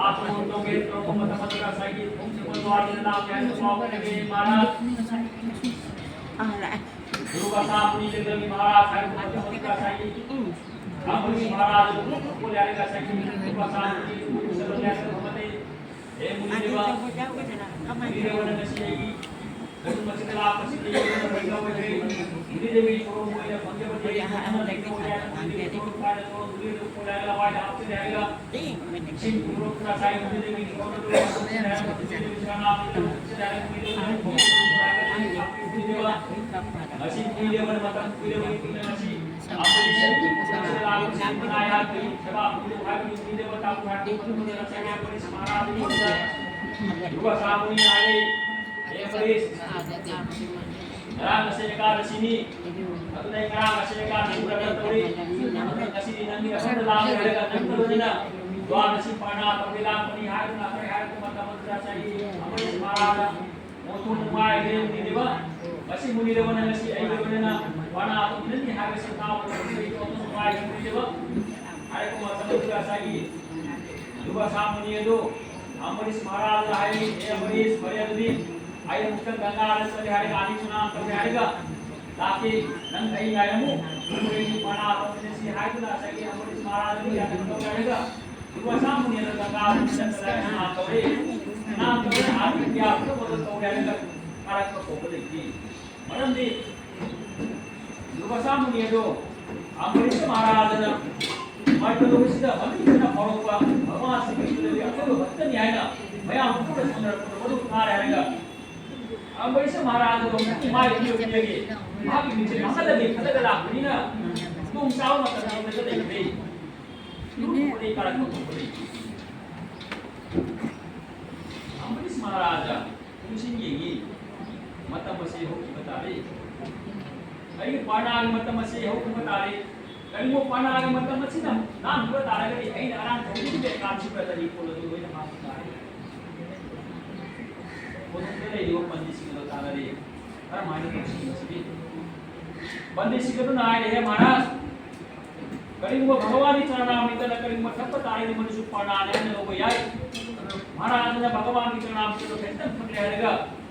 ꯑꯥ ꯇꯧꯒꯦ ꯇꯧꯔꯛꯄ ꯃꯇꯝ ꯑꯗꯨꯗ ꯉꯁꯥꯏꯒꯤ ꯈꯣꯡꯖꯕ ꯗ꯭ꯋꯥꯔꯤꯅ ꯂꯥꯛꯀꯦ ꯍꯥꯏꯅ ꯄꯥꯎ ꯄꯤꯔꯛꯑꯦ ꯃꯍꯥꯔꯥꯖ꯫ ꯑꯥ, ꯂꯥꯛꯑꯦ꯫ ꯁꯥꯃꯨꯅꯤ ꯖꯪꯒꯜꯒꯤ ꯃꯍꯥꯔꯥꯖ ꯍꯥꯏꯕ ꯃꯇꯝ ꯑꯗꯨꯗ ꯉꯁꯥꯏꯒꯤ ꯑꯝꯕꯔꯤꯁ ꯃꯍꯥꯔꯥꯖ ꯑꯗꯨ ꯀꯣꯜꯂꯦ ꯍꯥꯏꯔꯒ ꯉꯁꯥꯏꯒꯤ ꯂꯨꯄꯥ ꯁꯥꯃꯨꯅꯤ ꯁꯔꯨꯛ ꯌꯥꯏ ꯍꯥꯏꯕ ꯃꯇꯝ ꯑꯦ ꯃꯨꯅꯤꯗꯦꯕ, ꯃꯨꯅꯤꯗꯦꯕꯅ ꯉꯁꯤ ꯑꯩꯒꯤ ꯃꯐꯝ ꯑꯁꯤꯗ ꯂꯥꯛꯄꯁꯤꯗꯤ ꯑꯩꯉꯣꯟꯗ ꯊꯣꯏꯅ ꯑꯣꯏꯈ꯭ꯔꯦ꯫ ꯃꯨꯅꯤꯗꯦꯕꯒꯤ ꯁꯣꯔꯨꯝ ꯑꯣꯏꯅ ꯐꯪꯖꯕꯗꯤ ꯑꯩꯒꯤ ꯃꯐꯝ ꯑꯁꯤꯗ ꯑꯣꯏꯅ ꯃꯨꯅꯤꯗꯦꯕ ꯁꯣꯔꯨꯝ ꯍꯥꯏꯅ ꯁꯣꯔꯨꯝ ꯃꯨꯅꯤꯗꯦꯕ ꯀꯣꯜꯂꯦ ꯍꯥꯏꯔꯒ ꯂꯋꯥꯏꯗ ꯍꯥꯞꯆꯤꯜꯂꯦ ꯍꯥꯏꯔꯒ ꯂꯤꯁꯤꯡ ꯀꯨꯟꯇꯔꯨꯛ ꯉꯁꯥꯏ ꯃꯨꯅꯤꯗꯦꯕꯒꯤ ꯁꯣꯔꯨꯝ ꯑꯗꯨ ꯍꯥꯞꯆꯤꯜꯂꯦ ꯍꯥꯏꯔꯒ ꯃꯨꯅꯤꯗꯦꯕꯒꯤ ꯁꯅꯥ ꯃꯨꯅꯤꯗꯦꯕ ꯍꯥꯞꯆꯤꯜꯂꯦ ꯍꯥꯏꯔꯒ ꯃꯨꯅꯤꯗꯦꯕ ꯉꯁꯤ ꯀꯨꯏꯔꯕ ꯃꯇꯝ ꯀꯨꯏꯔꯕ ꯀꯨꯏꯅ ꯉꯁꯤ ꯑꯩꯈꯣꯏꯒꯤ ꯁꯦꯜꯒꯤ ꯄꯨꯟꯁꯤꯗ ꯂꯥꯛꯄꯁꯤ ꯃꯅꯥ ꯌꯥꯠꯄꯒꯤ ꯁꯦꯕꯥ ꯄꯤꯕꯤꯌꯨ ꯍꯥꯏꯕꯒꯤ ꯃꯤꯅꯦꯕ ꯇꯥꯃꯣ ꯍꯥꯏꯕꯒꯤ ꯃꯤꯅꯦꯕ ꯃꯍꯥꯔꯥꯖ ꯂꯨꯄꯥ ꯆꯥꯝꯃꯅꯤ ꯍꯥꯏꯔꯦ꯫ ꯑꯦ ꯑꯃꯔꯦꯁ, ꯉꯔꯥꯡ ꯉꯁꯤ ꯑꯦꯀꯥꯗꯁꯤꯅꯤ꯫ ꯑꯗꯨꯅ ꯑꯩ ꯉꯔꯥꯡ ꯉꯁꯤ ꯑꯦꯀꯥꯗꯁꯤ ꯄ꯭ꯔꯀꯠ ꯇꯧꯔꯤ꯫ ꯑꯗꯨꯅ ꯉꯁꯤꯗꯤ ꯅꯪꯒꯤ ꯃꯐꯝꯗ ꯂꯥꯛꯀꯦ ꯍꯥꯏꯔꯒ ꯅꯪꯒ ꯂꯣꯏꯅꯅ ꯗ꯭ꯋꯥꯔ ꯑꯁꯤ ꯄꯥꯔꯅꯥ ꯇꯧꯒꯦ ꯂꯥꯛꯄꯅꯤ ꯍꯥꯏꯗꯨꯅ ꯑꯩꯈꯣꯏ ꯍꯥꯏꯔꯛꯄ ꯃꯇꯝ ꯑꯗꯨꯗ ꯉꯁꯥꯏꯒꯤ ꯑꯃꯔꯦꯁ ꯃꯍꯥꯔꯥꯖꯅ ꯃꯣꯟꯊꯣꯛꯅ ꯋꯥꯏꯈ꯭ꯔꯦ ꯃꯨꯅꯤꯗꯦꯕ꯫ ꯉꯁꯤ ꯃꯨꯅꯤꯗꯦꯕꯅ ꯉꯁꯤ ꯑꯩꯒꯤ ꯑꯣꯏꯅ ꯄꯥꯔꯅꯥ ꯑꯗꯨ ꯏꯅꯅꯤ ꯍꯥꯏꯕꯁꯤ ꯇꯥꯕꯗ ꯃꯨꯅꯤꯗꯦꯕ ꯃꯣꯟꯊꯣꯛꯅ ꯋꯥꯏꯈ꯭ꯔꯦ ꯃꯨꯅꯤꯗꯦꯕ꯫ ꯍꯥꯏꯔꯛꯄ ꯃꯇꯝ ꯑꯗꯨꯗ ꯉꯁꯥꯏꯒꯤ ꯂꯨꯄꯥ ꯁꯥꯃꯨꯅꯤ ꯑꯗꯨ ꯑꯝꯕꯔꯤꯁ ꯃꯍꯥꯔꯥꯖꯅ ꯍꯥꯏꯔꯤ, "ꯑꯦ ꯑꯝꯕꯔꯤꯁ, ꯐꯔꯦ ꯑꯗꯨꯗꯤ ꯑꯩ ꯑꯃꯨꯛꯇ ꯒꯪꯒꯥꯗ ꯆꯠꯂꯦ ꯍꯥꯏꯔꯒ, ꯑꯅꯤ ꯁꯅꯥ ꯇꯧꯔꯦ ꯍꯥꯏꯔꯒ ꯂꯥꯛꯀꯦ, ꯅꯪ ꯑꯩ ꯉꯥꯏꯔꯝꯃꯨ, ꯑꯩꯈꯣꯏꯒꯤ ꯄꯥꯔꯅꯥ ꯇꯧꯃꯤꯟꯅꯁꯤ" ꯍꯥꯏꯗꯨꯅ ꯉꯁꯥꯏꯒꯤ ꯑꯝꯕꯔꯤꯁ ꯃꯍꯥꯔꯥꯖꯅ ꯌꯥꯗꯕ ꯇꯧꯔꯦ ꯍꯥꯏꯔꯒ ꯂꯨꯄꯥ ꯁꯥꯃꯨꯅꯤ ꯑꯗꯨ ꯒꯪꯒꯥꯗ ꯆꯠꯂꯒ ꯁꯅꯥ ꯇꯧꯔꯦ, ꯁꯅꯥ ꯇꯧꯔꯦ, ꯑꯥꯔꯃꯤ ꯀꯌꯥ ꯄꯨꯂꯞ ꯑꯗꯨ ꯇꯧꯔꯦ ꯍꯥꯏꯔꯒ ꯀꯥꯔꯛꯄ ꯀꯧꯕ ꯂꯩꯇꯦ꯫ ꯃꯔꯝꯗꯤ ꯂꯨꯄꯥ ꯆꯥꯝꯃꯅꯤ ꯑꯗꯣ ꯑꯝꯕꯔꯤꯁ ꯃꯍꯥꯔꯥꯖꯅ ꯃꯥꯏꯀꯩ ꯑꯁꯤꯗ ꯃꯅꯨꯡꯗ ꯐꯥꯎꯔꯛꯄ ꯃꯃꯥꯁꯤꯡꯒꯤ ꯏꯁꯣꯔꯒꯤ ꯑꯀꯣꯏꯕ ꯈꯛꯇꯅꯤ ꯍꯥꯏꯅ ꯃꯌꯥꯝ ꯄꯨꯟꯅ ꯁꯣꯟꯅꯔꯛꯄꯗ ꯃꯗꯨ ꯀꯥꯔꯦ ꯍꯥꯏꯔꯒ ꯑꯝꯕꯔꯤꯁ ꯃꯍꯥꯔꯥꯖꯗꯣ ꯃꯥꯏ ꯄꯤꯔꯛꯄꯗꯒꯤ ꯃꯍꯥꯛꯀꯤ ꯃꯤꯡꯆꯠ ꯃꯥꯡꯍꯜꯂꯒꯦ ꯈꯜꯂꯒ ꯂꯥꯛꯄꯅꯤꯅ ꯈꯨꯗꯣꯡ ꯆꯥꯕ ꯃꯇꯝ ꯍꯦꯛꯇ ꯂꯩꯈ꯭ꯔꯦ꯫ ꯂꯨꯠ ꯈꯣꯠꯂꯦ ꯀꯥꯔꯛꯄ ꯈꯣꯠꯄ ꯂꯩꯇꯦ꯫ ꯑꯝꯕꯔꯤꯁ ꯃꯍꯥꯔꯥꯖ ꯄꯨꯡꯁꯤꯡ ꯌꯦꯡꯉꯤ꯫ ꯃꯇꯝ ꯑꯁꯤ ꯍꯧꯈꯤꯕ ꯇꯥꯔꯦ꯫ ꯑꯩꯒꯤ ꯄꯥꯔꯅꯥꯒꯤ ꯃꯇꯝ ꯑꯁꯤ ꯍꯧꯈꯤꯕ ꯇꯥꯔꯦ꯫ ꯀꯔꯤꯒꯨꯝꯕ ꯄꯥꯔꯅꯥꯒꯤ ꯃꯇꯝ ꯑꯁꯤꯅ ꯂꯥꯟꯈꯤꯕ ꯇꯥꯔꯒꯗꯤ ꯑꯩꯅ ꯑꯔꯥꯡ ꯊꯧꯔꯤꯗꯨꯒꯤ ꯀꯥꯟꯁꯤꯗ ꯀꯔꯤ ꯄꯣꯠ ꯑꯗꯨ ꯂꯣꯏꯅ ꯃꯥꯡꯈꯤ ꯇꯥꯔꯦ꯫ ꯀꯣꯅꯨꯡꯗ ꯂꯩꯔꯤꯕ ꯄꯟꯗꯤꯠꯁꯤꯡ ꯑꯗꯨ ꯇꯥꯟꯅꯔꯦ꯫ ꯀꯔꯝꯍꯥꯏꯅ ꯇꯧꯁꯤ ꯃꯁꯤꯗꯤ? ꯄꯟꯗꯤꯠꯁꯤꯡ ꯑꯗꯨꯅ ꯍꯥꯏꯔꯦ, "ꯍꯦ ꯃꯍꯥꯔꯥꯖ, ꯀꯔꯤꯒꯨꯝꯕ ꯚꯒꯋꯥꯟꯒꯤ ꯆꯔꯅꯥꯃ꯭ꯔꯤꯇꯅ ꯀꯔꯤꯒꯨꯝꯕ ꯊꯛꯄ ꯇꯥꯔꯒꯗꯤ ꯃꯗꯨꯁꯨ ꯄꯥꯔꯅꯥꯅꯤ ꯍꯥꯏꯅ ꯂꯧꯕ ꯌꯥꯏ"꯫ ꯃꯍꯥꯔꯥꯖꯅ ꯚꯒꯋꯥꯟꯒꯤ ꯆꯔꯅꯥꯃ꯭ꯔꯤꯇꯗꯣ ꯈꯖꯤꯛꯇꯪ ꯊꯛꯂꯦ ꯍꯥꯏꯔꯒ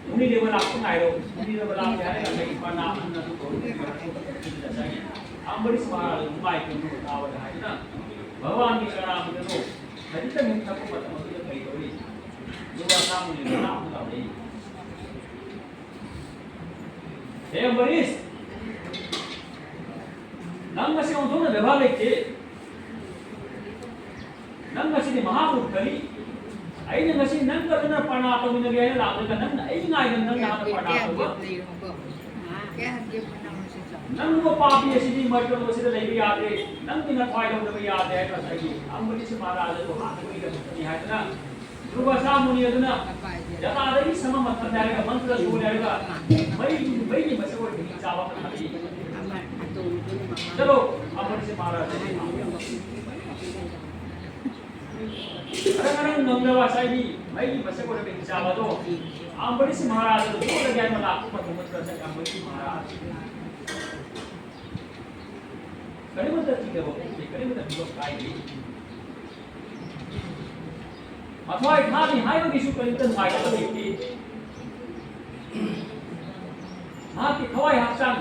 ꯃꯨꯅꯤꯗꯦꯕ ꯂꯥꯛꯄ ꯉꯥꯏꯔꯣ꯫ ꯃꯨꯅꯤꯗꯦꯕ ꯂꯥꯛꯀꯦ ꯍꯥꯏꯔꯒ ꯑꯩ ꯄ꯭ꯔꯅꯥꯝ ꯑꯃ ꯑꯗꯨ ꯇꯧꯔꯒ ꯆꯪꯉꯤ꯫ ꯑꯝꯕꯔꯤꯁ ꯃꯍꯥꯔꯥꯖ ꯅꯨꯡꯉꯥꯏꯇꯦ ꯅꯨꯡꯉꯥꯏꯇꯦ ꯍꯥꯏꯗꯅ ꯚꯒꯋꯥꯟꯒꯤ ꯀꯔꯥꯃꯗ ꯈꯖꯤꯛꯇꯪ ꯍꯦꯛ ꯊꯛꯄ ꯃꯇꯝ ꯑꯗꯨꯗ ꯀꯩ ꯇꯧꯔꯤ? ꯗꯨꯔꯚꯥꯁꯥ ꯃꯨꯅꯤꯅ ꯂꯥꯛꯄ ꯂꯥꯎꯔꯛꯏ꯫ ꯍꯦ ꯑꯝꯕꯔꯤꯁ, ꯅꯪ ꯉꯁꯤ ꯑꯣꯟꯊꯣꯛꯅ ꯕꯦꯕꯥꯔ ꯂꯩꯇꯦ꯫ ꯅꯪ ꯉꯁꯤꯗꯤ ꯃꯍꯥ ꯃꯨꯔꯈꯅꯤ꯫ ꯑꯩꯅ ꯉꯁꯤ ꯅꯪꯒ ꯂꯣꯏꯅꯅ ꯄ꯭ꯔꯅꯥ ꯇꯧꯃꯤꯟꯅꯒꯦ ꯍꯥꯏꯅ ꯂꯥꯛꯂꯒ ꯅꯪꯅ ꯑꯩ ꯉꯥꯏꯗꯅ ꯅꯪꯅ ꯍꯥꯟꯅ ꯄ꯭ꯔꯅꯥ ꯇꯧꯕ꯫ ꯅꯪꯒꯨꯝꯕ ꯄꯥꯄꯤ ꯑꯁꯤꯗꯤ ꯃꯔꯇꯂꯣꯛ ꯑꯁꯤꯗ ꯂꯩꯕ ꯌꯥꯗꯦ꯫ ꯅꯪꯒꯤ ꯅꯊ꯭ꯋꯥꯏ ꯂꯧꯗꯕ ꯌꯥꯗꯦ ꯍꯥꯏꯕ ꯉꯁꯥꯏꯒꯤ ꯑꯝꯕꯔꯤꯁ ꯃꯍꯥꯔꯥꯖ ꯑꯗꯨ ꯍꯥꯠꯄꯒꯤꯗꯃꯛꯇꯅꯤ ꯍꯥꯏꯗꯅ ꯗꯨꯔꯚꯥꯁꯥ ꯃꯨꯅꯤ ꯑꯗꯨꯅ ꯖꯂꯥꯗꯒꯤ ꯁꯃ ꯃꯊꯟꯗ ꯍꯥꯏꯔꯒ ꯃꯟꯇ꯭ꯔ ꯁꯣꯜꯂꯦ ꯍꯥꯏꯔꯒ ꯃꯩ, ꯃꯩꯒꯤ ꯃꯁꯛ ꯑꯣꯏꯕ ꯍꯤꯡꯆꯥꯕ ꯑꯃ ꯊꯥꯔꯛꯏ꯫ ꯆꯠꯂꯣ, ꯑꯝꯕꯔꯤꯁ ꯃꯍꯥꯔꯥꯖ꯫ ꯉꯔꯪ ꯉꯔꯪ ꯉꯪꯗꯕ ꯉꯁꯥꯏꯒꯤ ꯃꯩꯒꯤ ꯃꯁꯛ ꯑꯣꯏꯔꯕ ꯍꯤꯡꯆꯥꯕ ꯑꯗꯣ ꯑꯝꯕꯔꯤꯁ ꯃꯍꯥꯔꯥꯖꯗ ꯂꯣꯠꯂꯒꯦ ꯍꯥꯏꯅ ꯂꯥꯛꯄ ꯃꯇꯝ ꯅꯠꯇ꯭ꯔꯒ ꯑꯝꯕꯔꯤꯁ ꯃꯍꯥꯔꯥꯖ ꯀꯔꯤꯃꯠꯇ ꯊꯤꯡꯗꯕ ꯄꯣꯛꯇꯦ, ꯀꯔꯤꯃꯠꯇ ꯐꯤꯕꯝ ꯀꯥꯏꯗꯦ꯫ ꯃꯊ꯭ꯋꯥꯏ ꯊꯥꯅꯤ ꯍꯥꯏꯕꯒꯤꯁꯨ ꯀꯔꯤꯃꯠꯇ ꯅꯨꯡꯉꯥꯏꯇꯕ ꯂꯩꯇꯦ꯫ ꯃꯍꯥꯛꯀꯤ ꯊꯋꯥꯏ ꯍꯛꯆꯥꯡ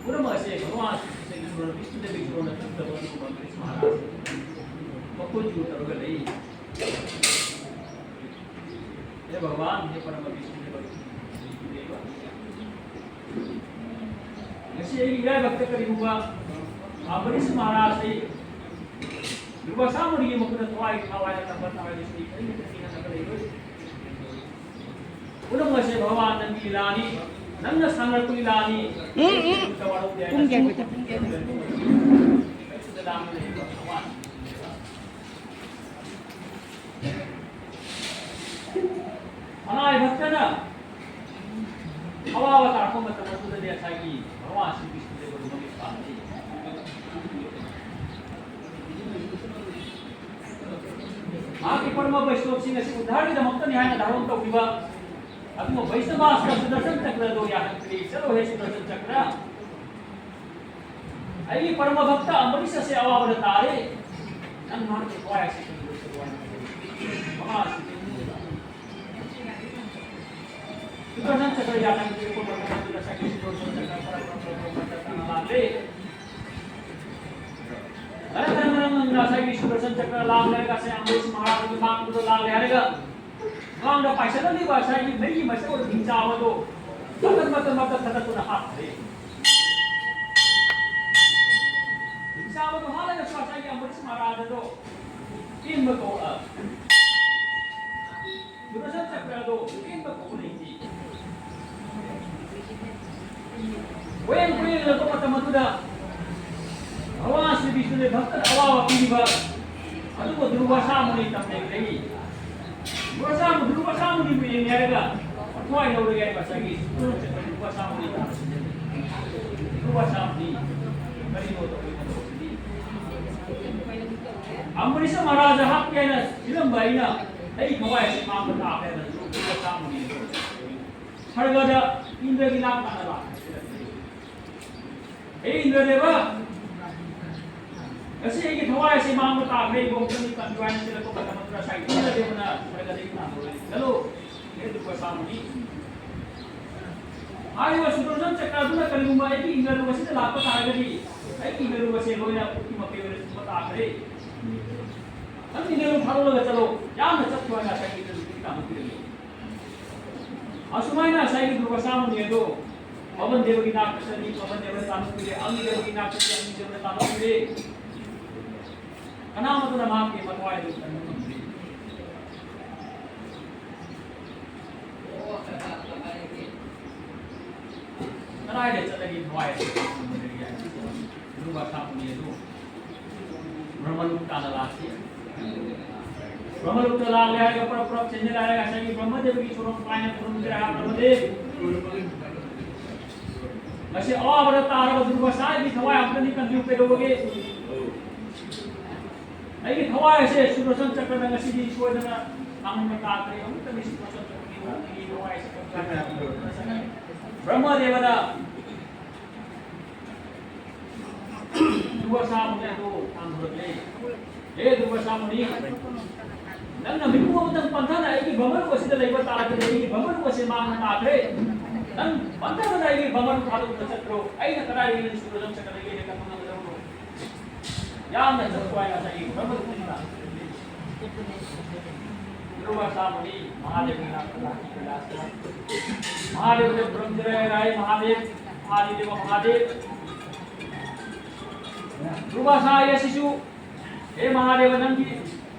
ꯄꯨꯝꯅꯃꯛ ꯑꯁꯦ ꯚꯒꯋꯥꯟ ꯁ꯭ꯔꯤ ꯀ꯭ꯔꯤꯁꯅ ꯏꯁꯣꯔꯅ ꯇꯠꯇꯕ ꯑꯗꯨꯒꯨꯝꯕ ꯑꯝꯕꯔꯤꯁ ꯃꯍꯥꯔꯥꯖ ꯃꯈꯣꯏ ꯇꯧꯔꯒ ꯂꯩ꯫ ꯍꯦ ꯚꯒꯋꯥꯟ, ꯍꯦ ꯄꯔꯃ ꯕꯤꯁꯅꯨ, ꯍꯦ ꯄꯔꯃ ꯕꯤꯁꯅꯨꯗꯦꯕ꯫ ꯉꯁꯤ ꯑꯩꯒꯤ ꯏꯔꯥꯏꯕꯛꯇ ꯀꯔꯤꯒꯨꯝꯕ ꯑꯝꯕꯔꯤꯁ ꯃꯍꯥꯔꯥꯖꯁꯤ ꯗꯨꯔꯚꯥꯁꯥ ꯃꯨꯅꯤꯒꯤ ꯃꯈꯨꯠꯇ ꯊꯋꯥꯏ ꯊꯋꯥꯏꯅ ꯇꯝꯕ ꯇꯥꯔꯒꯁꯨ ꯑꯩ ꯀꯔꯤꯃꯠꯇ ꯊꯤꯡꯍꯟꯅꯕ ꯂꯩꯔꯣꯏ꯫ ꯄꯨꯝꯅꯃꯛ ꯑꯁꯦ ꯚꯒꯋꯥꯟ ꯅꯪꯒꯤ ꯂꯤꯂꯥꯅꯤ, ꯅꯪꯅ ꯁꯥꯟꯅꯔꯛꯄ ꯂꯤꯂꯥꯅꯤ꯫ ꯎꯝ, ꯎꯝ꯫ ꯀꯔꯤꯃꯠꯇ ꯋꯥꯔꯧꯗꯦ ꯄꯨꯡ ꯀꯌꯥ ꯍꯥꯏꯅꯁꯨ꯫ ꯂꯥꯡꯅ ꯂꯩꯕ ꯚꯒꯋꯥꯟ꯫ ꯃꯅꯥꯏ ꯚꯛꯇꯅ ꯑꯋꯥꯕ ꯇꯥꯔꯛꯄ ꯃꯇꯝ ꯑꯗꯨꯗꯗꯤ ꯉꯁꯥꯏꯒꯤ ꯚꯒꯋꯥꯟ ꯁ꯭ꯔꯤ ꯀ꯭ꯔꯤꯁꯅꯗꯦꯕ ꯃꯃꯤꯠ ꯄꯥꯡꯊꯩ꯫ ꯃꯍꯥꯛꯀꯤ ꯄꯔꯃ ꯕꯩꯁꯅꯣꯞꯁꯤꯡ ꯑꯁꯤ ꯎꯗ꯭ꯙꯥꯔꯒꯤꯗꯃꯛꯇꯅꯤ ꯍꯥꯏꯅ ꯙꯥꯔꯣꯟ ꯇꯧꯈꯤꯕ ꯑꯗꯨꯒ ꯕꯩꯁꯅꯕꯥꯁꯅ ꯁꯨꯗꯔꯁꯟ ꯆꯀ꯭ꯔ ꯑꯗꯨ ꯌꯥꯍꯟꯈ꯭ꯔꯦ꯫ ꯆꯠꯂꯣꯍꯦ ꯁꯨꯗꯔꯁꯟ ꯆꯀ꯭ꯔ, ꯑꯩꯒꯤ ꯄꯔꯃ ꯚꯛꯇ ꯑꯝꯕꯔꯤꯁ ꯑꯁꯤ ꯑꯋꯥꯕꯗ ꯇꯥꯔꯦ꯫ ꯅꯪ ꯃꯍꯥꯛꯀꯤ ꯊꯋꯥꯏ ꯑꯁꯤ ꯀꯔꯤꯒꯤꯗꯃꯛꯇ ꯋꯥꯏ? ꯃꯃꯥ ꯑꯁꯤ ꯀꯔꯤꯒꯤꯗꯃꯛꯇ? ꯁꯨꯗꯔꯁꯟ ꯆꯀ꯭ꯔ ꯌꯥꯊꯪ ꯄꯤꯔꯛꯄ ꯃꯇꯝ ꯑꯗꯨꯗ ꯉꯁꯥꯏꯒꯤ ꯁꯨꯗꯔꯁꯟ ꯆꯀ꯭ꯔ ꯈꯔ ꯈꯔ ꯈꯔ ꯈꯔ ꯈꯔ ꯂꯥꯛꯂꯦ꯫ ꯉꯔꯪ ꯉꯔꯪ ꯉꯔꯪ ꯉꯔꯪ ꯉꯁꯥꯏꯒꯤ ꯁꯨꯗꯔꯁꯟ ꯆꯀ꯭ꯔ ꯂꯥꯛꯂꯒ ꯉꯁꯥꯏ ꯑꯝꯕꯔꯤꯁ ꯃꯍꯥꯔꯥꯖꯒꯤ ꯃꯥꯡꯗꯨꯗ ꯂꯥꯛꯂꯦ ꯍꯥꯏꯔꯒ ꯃꯥꯡꯗ ꯄꯥꯏꯁꯤꯜꯂꯛꯂꯤꯕ ꯉꯁꯥꯏꯒꯤ ꯃꯩꯒꯤ ꯃꯆꯠ ꯑꯣꯏꯕ ꯍꯤꯡꯆꯥꯕꯗꯣ ꯃꯇꯠ ꯃꯇꯠ ꯃꯇꯠ ꯊꯥꯗꯠꯇꯨꯅ ꯍꯥꯠꯈ꯭ꯔꯦ꯫ ꯍꯤꯡꯆꯥꯕꯗꯣ ꯍꯥꯠꯂꯒꯁꯨ ꯉꯁꯥꯏꯒꯤ ꯑꯝꯕꯔꯤꯁ ꯃꯍꯥꯔꯥꯖꯗꯣ ꯏꯟꯕ ꯀꯧ-, ꯑ, ꯁꯨꯗꯔꯁꯟ ꯆꯀ꯭ꯔꯗꯣ ꯏꯟꯕ ꯀꯧꯕ ꯂꯩꯇꯦ꯫ ꯀꯣꯌꯦꯡ ꯀꯣꯌꯦꯡꯂꯛꯄ ꯃꯇꯝ ꯑꯗꯨꯗ ꯚꯒꯋꯥꯟ ꯁ꯭ꯔꯤ ꯕꯤꯁꯅꯨꯗ ꯚꯛꯇꯗ ꯑꯋꯥꯕ ꯄꯤꯔꯤꯕ ꯑꯗꯨꯕꯨ ꯗꯨꯔꯚꯥꯁꯥ ꯃꯨꯅꯤ ꯇꯝꯅꯩꯗꯒꯤ ꯗꯨꯔꯚꯥꯁꯥ ꯃꯨ-, ꯗꯨꯔꯚꯥꯁꯥ ꯃꯨꯅꯤꯕꯨ ꯌꯦꯡꯒꯦ ꯍꯥꯏꯔꯒ ꯊꯋꯥꯏ ꯂꯧꯔꯒꯦ ꯍꯥꯏꯕ ꯉꯁꯥꯏꯒꯤ ꯗꯨꯔꯚꯥꯁꯥ ꯃꯨꯅꯤ ꯇꯥꯟꯅ ꯁꯤꯟꯖꯜꯂꯤ꯫ ꯗꯨꯔꯚꯥꯁꯥ ꯃꯨꯅꯤ ꯀꯔꯤꯅꯣ ꯇꯧꯔꯤꯕ ꯊꯕꯛꯁꯤꯗꯤ? ꯑꯝꯕꯔꯤꯁ ꯃꯍꯥꯔꯥꯖ ꯍꯥꯠꯀꯦ ꯍꯥꯏꯅ ꯁꯤꯜꯂꯝꯕ ꯑꯩꯅ ꯑꯩ ꯊꯋꯥꯏ ꯑꯁꯤ ꯃꯥꯡꯕ ꯇꯥꯈ꯭ꯔꯦ ꯍꯥꯏꯅ ꯗꯨꯔꯚꯥꯁꯥ ꯃꯨꯅꯤ ꯁꯔꯒꯗ ꯏꯟꯗ꯭ꯔꯒꯤ ꯅꯥꯛ ꯇꯥꯅ ꯂꯥꯛꯈ꯭ꯔꯦ꯫ ꯍꯦ ꯏꯟꯗ꯭ꯔꯗꯦꯕ, ꯉꯁꯤ ꯑꯩꯒꯤ ꯊꯋꯥꯏ ꯑꯁꯤ ꯃꯥꯡꯕ ꯇꯥꯈ꯭ꯔꯦ, ꯏꯕꯣꯝꯇꯅꯤ ꯀꯟꯕꯤꯌꯨ ꯍꯥꯏꯅ ꯁꯤꯜꯂꯛꯄ ꯃꯇꯝ ꯑꯗꯨꯗ ꯉꯁꯥꯏ ꯏꯟꯗ꯭ꯔꯗꯦꯕꯅ ꯁꯔꯒꯗꯒꯤ ꯇꯥꯟꯊꯣꯔꯛꯏ꯫ ꯆꯠꯂꯨ, ꯍꯦ ꯗꯨꯔꯚꯥꯁꯥ ꯃꯨꯅꯤ꯫ ꯍꯥꯏꯔꯤꯕ ꯁꯨꯗꯔꯁꯟ ꯆꯀ꯭ꯔ ꯑꯗꯨꯅ ꯀꯔꯤꯒꯨꯝꯕ ꯑꯩꯒꯤ ꯏꯟꯗ꯭ꯔꯂꯣꯛ ꯑꯁꯤꯗ ꯂꯥꯛꯄ ꯇꯥꯔꯒꯗꯤ ꯑꯩꯒꯤ ꯏꯟꯗ꯭ꯔꯂꯣꯛ ꯑꯁꯦ ꯂꯣꯏꯅ ꯎꯛꯀꯤ ꯃꯄꯩ ꯑꯣꯏꯅ ꯆꯨꯞꯄ ꯇꯥꯈ꯭ꯔꯦ꯫ ꯅꯪ ꯏꯟꯗ꯭ꯔꯂꯣꯛ ꯊꯥꯗꯣꯛꯂꯒ ꯆꯠꯂꯣ, ꯌꯥꯝꯅ ꯆꯠꯈ꯭ꯔꯣ ꯍꯥꯏꯅ ꯉꯁꯥꯏꯒꯤ ꯏꯟꯗ꯭ꯔꯂꯣꯛꯇꯒꯤ ꯇꯥꯟꯊꯣꯛꯄꯤꯔꯝꯃꯤ꯫ ꯑꯁꯨꯃꯥꯏꯅ ꯉꯁꯥꯏꯒꯤ ꯗꯨꯔꯚꯥꯁꯥ ꯃꯨꯅꯤ ꯑꯗꯣ ꯄꯕꯟ ꯗꯦꯕꯒꯤ ꯅꯥꯛꯇ ꯆꯠꯂꯤ, ꯄꯕꯟ ꯗꯦꯕꯅ ꯇꯥꯟꯊꯣꯛꯄꯤꯔꯦ, ꯑꯒꯅꯤ ꯗꯦꯕꯒꯤ ꯅꯥꯛꯇ ꯆꯠꯂꯤ, ꯑꯒꯅꯤ ꯗꯦꯕꯅ ꯇꯥꯟꯊꯣꯛꯄꯤꯔꯦ꯫ ꯀꯅꯥꯃꯠꯇꯅ ꯃꯍꯥꯛꯀꯤ ꯃꯊ꯭ꯋꯥꯏ ꯑꯗꯨ ꯀꯟꯕ ꯉꯝꯗ꯭ꯔꯤ꯫ ꯀꯗꯥꯏꯗ ꯆꯠꯂꯒꯦ ꯊꯋꯥꯏ ꯑꯗꯨ ꯀꯟꯕ ꯉꯝꯗ꯭ꯔꯤ ꯍꯥꯏꯕꯁꯤ ꯗꯨꯔꯚꯥꯁꯥ ꯃꯨꯅꯤ ꯑꯗꯨ ꯕ꯭ꯔꯍ꯭ꯃꯂꯣꯛ ꯇꯥꯟꯅ ꯂꯥꯛꯈꯤ꯫ ꯕ꯭ꯔꯍ꯭ꯃꯂꯣꯛꯇ ꯂꯥꯛꯂꯦ ꯍꯥꯏꯔꯒ ꯄ꯭ꯔꯞ ꯄ꯭ꯔꯞ ꯆꯦꯟꯖꯜꯂꯦ ꯍꯥꯏꯔꯒ ꯉꯁꯥꯏꯒꯤ ꯕ꯭ꯔꯍ꯭ꯃꯗꯦꯕꯒꯤ ꯁꯣꯔꯣꯛ ꯄꯥꯏꯅ ꯈꯨꯔꯨꯝꯖꯔꯦ, ꯍꯥ ꯕ꯭ꯔꯍ꯭ꯃꯗꯦꯕ? ꯉꯁꯤ ꯑꯋꯥꯕꯗ ꯇꯥꯔꯕ ꯗꯨꯔꯚꯥꯁꯥꯒꯤ ꯊꯋꯥꯏ ꯑꯝꯇꯅꯤ ꯀꯟꯕꯤꯌꯨ, ꯀꯩꯗꯧꯕꯒꯤ? ꯑꯩꯒꯤ ꯊꯋꯥꯏ ꯑꯁꯦ ꯁꯨꯗꯔꯁꯟ ꯆꯀ꯭ꯔꯗ ꯉꯁꯤꯗꯤ ꯁꯣꯏꯗꯅ ꯇꯥꯍꯟꯕ ꯇꯥꯈ꯭ꯔꯦ꯫ ꯑꯃꯨꯛꯇꯪꯗꯤ ꯁꯨꯗꯔꯁꯟ ꯆꯀ꯭ꯔꯒꯤ ꯃꯍꯨꯠ ꯑꯩꯒꯤ ꯊꯋꯥꯏ ꯑꯁꯦ ꯀꯟꯕꯤꯌꯨ꯫ ꯕ꯭ꯔꯍ꯭ꯃꯗꯦꯕꯅ ꯗꯨꯔꯚꯥꯁꯥ ꯃꯨꯅꯤ ꯑꯗꯨ ꯇꯥꯟꯊꯣꯔꯛꯂꯦ꯫ ꯍꯦ ꯗꯨꯔꯚꯥꯁꯥ ꯃꯨꯅꯤ, ꯅꯪꯅ ꯃꯤꯄꯨꯝ ꯑꯃꯇꯪ ꯄꯟꯊꯅ ꯑꯩꯒꯤ ꯚ꯭ꯔꯃꯔꯨ ꯑꯁꯤꯗ ꯂꯩꯕ ꯇꯥꯔꯒꯗꯤ ꯑꯩꯒꯤ ꯚ꯭ꯔꯃꯔꯨ ꯑꯁꯤ ꯃꯥꯡꯕ ꯇꯥꯈ꯭ꯔꯦ꯫ ꯅꯪ ꯄꯟꯊꯅ ꯑꯩꯒꯤ ꯚ꯭ꯔꯃꯔꯨ ꯊꯥꯗꯣꯛꯇꯨꯅ ꯆꯠꯈ꯭ꯔꯣ꯫ ꯑꯩꯅ ꯀꯗꯥꯏꯗꯒꯤ ꯅꯪ ꯁꯨꯔꯖꯝ ꯆꯀ꯭ꯔꯗꯒꯤ ꯍꯦꯟꯅ ꯀꯟꯕ ꯉꯝꯒꯗꯕꯅꯣ? ꯌꯥꯝꯅ ꯆꯠꯄ ꯍꯥꯏꯅ ꯉꯁꯥꯏꯒꯤ ꯚ꯭ꯔꯃꯔꯨ ꯑꯁꯤꯅ ꯗꯨꯔꯒꯥ ꯁꯥꯃꯨꯅꯤ ꯃꯍꯥꯗꯦꯕꯒꯤ ꯅꯥꯛꯇ ꯂꯥꯛꯈꯤ ꯀꯩꯂꯥꯁꯇ꯫ ꯃꯍꯥꯗꯦꯕꯗ ꯈꯨꯔꯨꯝꯖꯔꯦ, ꯍꯥꯏ ꯃꯍꯥꯗꯦꯕ, ꯃꯍꯥꯗꯦꯕ, ꯃꯍꯥꯗꯦꯕ꯫ ꯗꯨꯔꯒꯥ ꯁꯥ ꯑꯁꯤꯁꯨ, ꯍꯦ ꯃꯍꯥꯗꯦꯕ, ꯅꯪꯒꯤ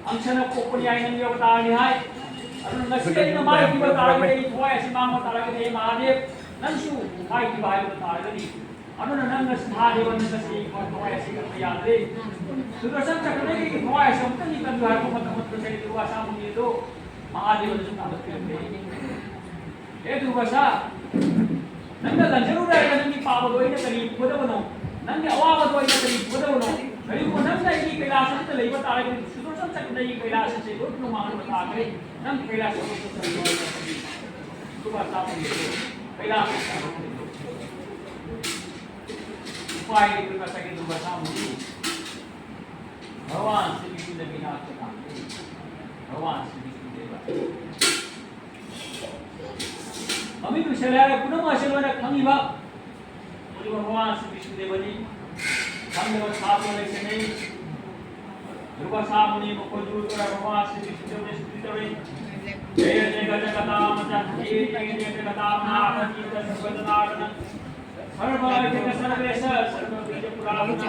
ꯑꯪꯁꯅ ꯄꯣꯛꯄꯅꯤ ꯍꯥꯏ, ꯅꯪꯒꯤ ꯑꯕꯇꯥꯔꯅꯤ ꯍꯥꯏ꯫ ꯑꯗꯨꯅ ꯉꯁꯤ ꯑꯩꯅ ꯃꯥꯏꯊꯤꯕ ꯇꯥꯔꯒꯗꯤ, ꯑꯩꯒꯤ ꯊꯋꯥꯏ ꯑꯁꯤ ꯃꯥꯡꯕ ꯇꯥꯔꯒꯗꯤ, ꯍꯦ ꯃꯍꯥꯗꯦꯕ, ꯅꯪꯁꯨ ꯃꯥꯏꯊꯤꯕ ꯍꯥꯏꯕꯗꯨ ꯇꯥꯔꯒꯅꯤ꯫ ꯑꯗꯨꯅ ꯅꯪ ꯉꯁꯤ ꯃꯍꯥꯗꯦꯕ, ꯅꯪ ꯉꯁꯤ ꯊꯋꯥꯏ ꯑꯁꯤ ꯀꯟꯕ ꯌꯥꯗ꯭ꯔꯦ꯫ ꯁꯨꯗꯔꯁꯟ ꯆꯀ꯭ꯔꯗꯒꯤ ꯊꯋꯥꯏ ꯑꯁꯤ ꯑꯃꯨꯛꯇꯪꯗꯤ ꯀꯟꯕꯤꯌꯨ ꯍꯥꯏꯕ ꯃꯇꯝ ꯑꯗꯨꯗ ꯉꯁꯥꯏꯒꯤ ꯗꯨꯔꯒꯥ ꯁꯥꯃꯨꯅꯤ ꯑꯗꯣ ꯃꯍꯥꯗꯦꯕꯅꯁꯨ ꯇꯥꯟꯊꯣꯛꯄꯤꯔꯝꯃꯦ꯫ ꯍꯦ ꯗꯨꯔꯒꯥ ꯁꯥ, ꯅꯪꯅ ꯂꯟꯖꯔꯨꯔꯦ ꯍꯥꯏꯔꯒ ꯅꯪꯒꯤ ꯄꯥꯕꯗꯣ ꯑꯩꯅ ꯀꯔꯤ ꯄꯨꯒꯗꯕꯅꯣ? ꯅꯪꯒꯤ ꯑꯋꯥꯕꯗꯣ ꯑꯩꯅ ꯀꯔꯤ ꯄꯨꯒꯗꯕꯅꯣ? ꯀꯔꯤꯒꯨꯝꯕ ꯅꯪꯅ ꯑꯩꯒꯤ ꯀꯩꯂꯥꯁ ꯑꯁꯤꯗ ꯂꯩꯕ ꯇꯥꯔꯒꯗꯤ, ꯁꯨꯗꯔꯁꯟ ꯆꯀ꯭ꯔꯗ ꯑꯩꯒꯤ ꯀꯩꯂꯥꯁ ꯑꯁꯤ ꯂꯣꯏꯅꯃꯛ ꯃꯥꯡꯍꯟꯕ ꯇꯥꯈ꯭ꯔꯦ꯫ ꯅꯪ ꯀꯩꯂꯥꯁ ꯑꯁꯤꯗ ꯆꯠꯂꯣ ꯍꯥꯏꯕ ꯗꯨꯔꯒꯥ ꯁꯥ ꯀꯩꯂꯥꯁ ꯑꯁꯤꯗ ꯎꯄꯥꯏ ꯂꯩꯇ꯭ꯔꯒ ꯉꯁꯥꯏꯒꯤ ꯗꯨꯔꯒꯥ ꯁꯥꯃꯨꯅꯤ ꯚꯒꯋꯥꯟ ꯁ꯭ꯔꯤ ꯕꯤꯁꯅꯨꯗꯦꯕꯒꯤ ꯅꯥꯛꯇ ꯂꯥꯛꯈꯤ꯫ ꯚꯒꯋꯥꯟ ꯁ꯭ꯔꯤ ꯕꯤꯁꯅꯨꯗꯦꯕ꯫ ꯃꯃꯤꯡ ꯂꯨꯁꯜꯂꯦ ꯍꯥꯏꯔ ꯄꯨꯝꯅꯃꯛ ꯑꯁꯤ ꯂꯣꯏꯅ ꯈꯪꯉꯤꯕ ꯍꯧꯖꯤꯛ ꯚꯒꯋꯥꯟ ꯁ꯭ꯔꯤ ꯕꯤꯁꯅꯨꯗꯦꯕꯅꯤ꯫ ꯈꯪꯗꯕ ꯁꯥꯇ꯭ꯔ ꯂꯩꯁꯤꯟꯅꯩ꯫ ꯗꯨꯔꯒꯥ ꯁꯥꯃꯨꯅꯤ ꯃꯈꯣꯏꯗꯨ ꯚꯒꯋꯥꯟ ꯁ꯭ꯔꯤ ꯕꯤꯁꯅꯨꯗꯦꯕꯅ ꯁ꯭ꯇꯨꯇꯤ ꯇꯧꯔꯤ꯫ ꯖꯌ ꯖꯌ ꯒꯖ ꯒꯗꯥ ꯃꯖ ꯍꯦ ꯖꯌ ꯖꯌ ꯒꯖ ꯒꯗꯥ ꯃꯖ ꯍꯦ ꯖꯌ ꯖꯌ ꯒꯖ ꯒꯗꯥ ꯃꯖ ꯁꯔ꯭ꯕ ꯕꯤꯘ ꯁꯔ꯭ꯕꯦꯁ ꯁꯔ꯭ꯕ ꯕꯤꯘ ꯄꯨꯔꯥꯙꯅ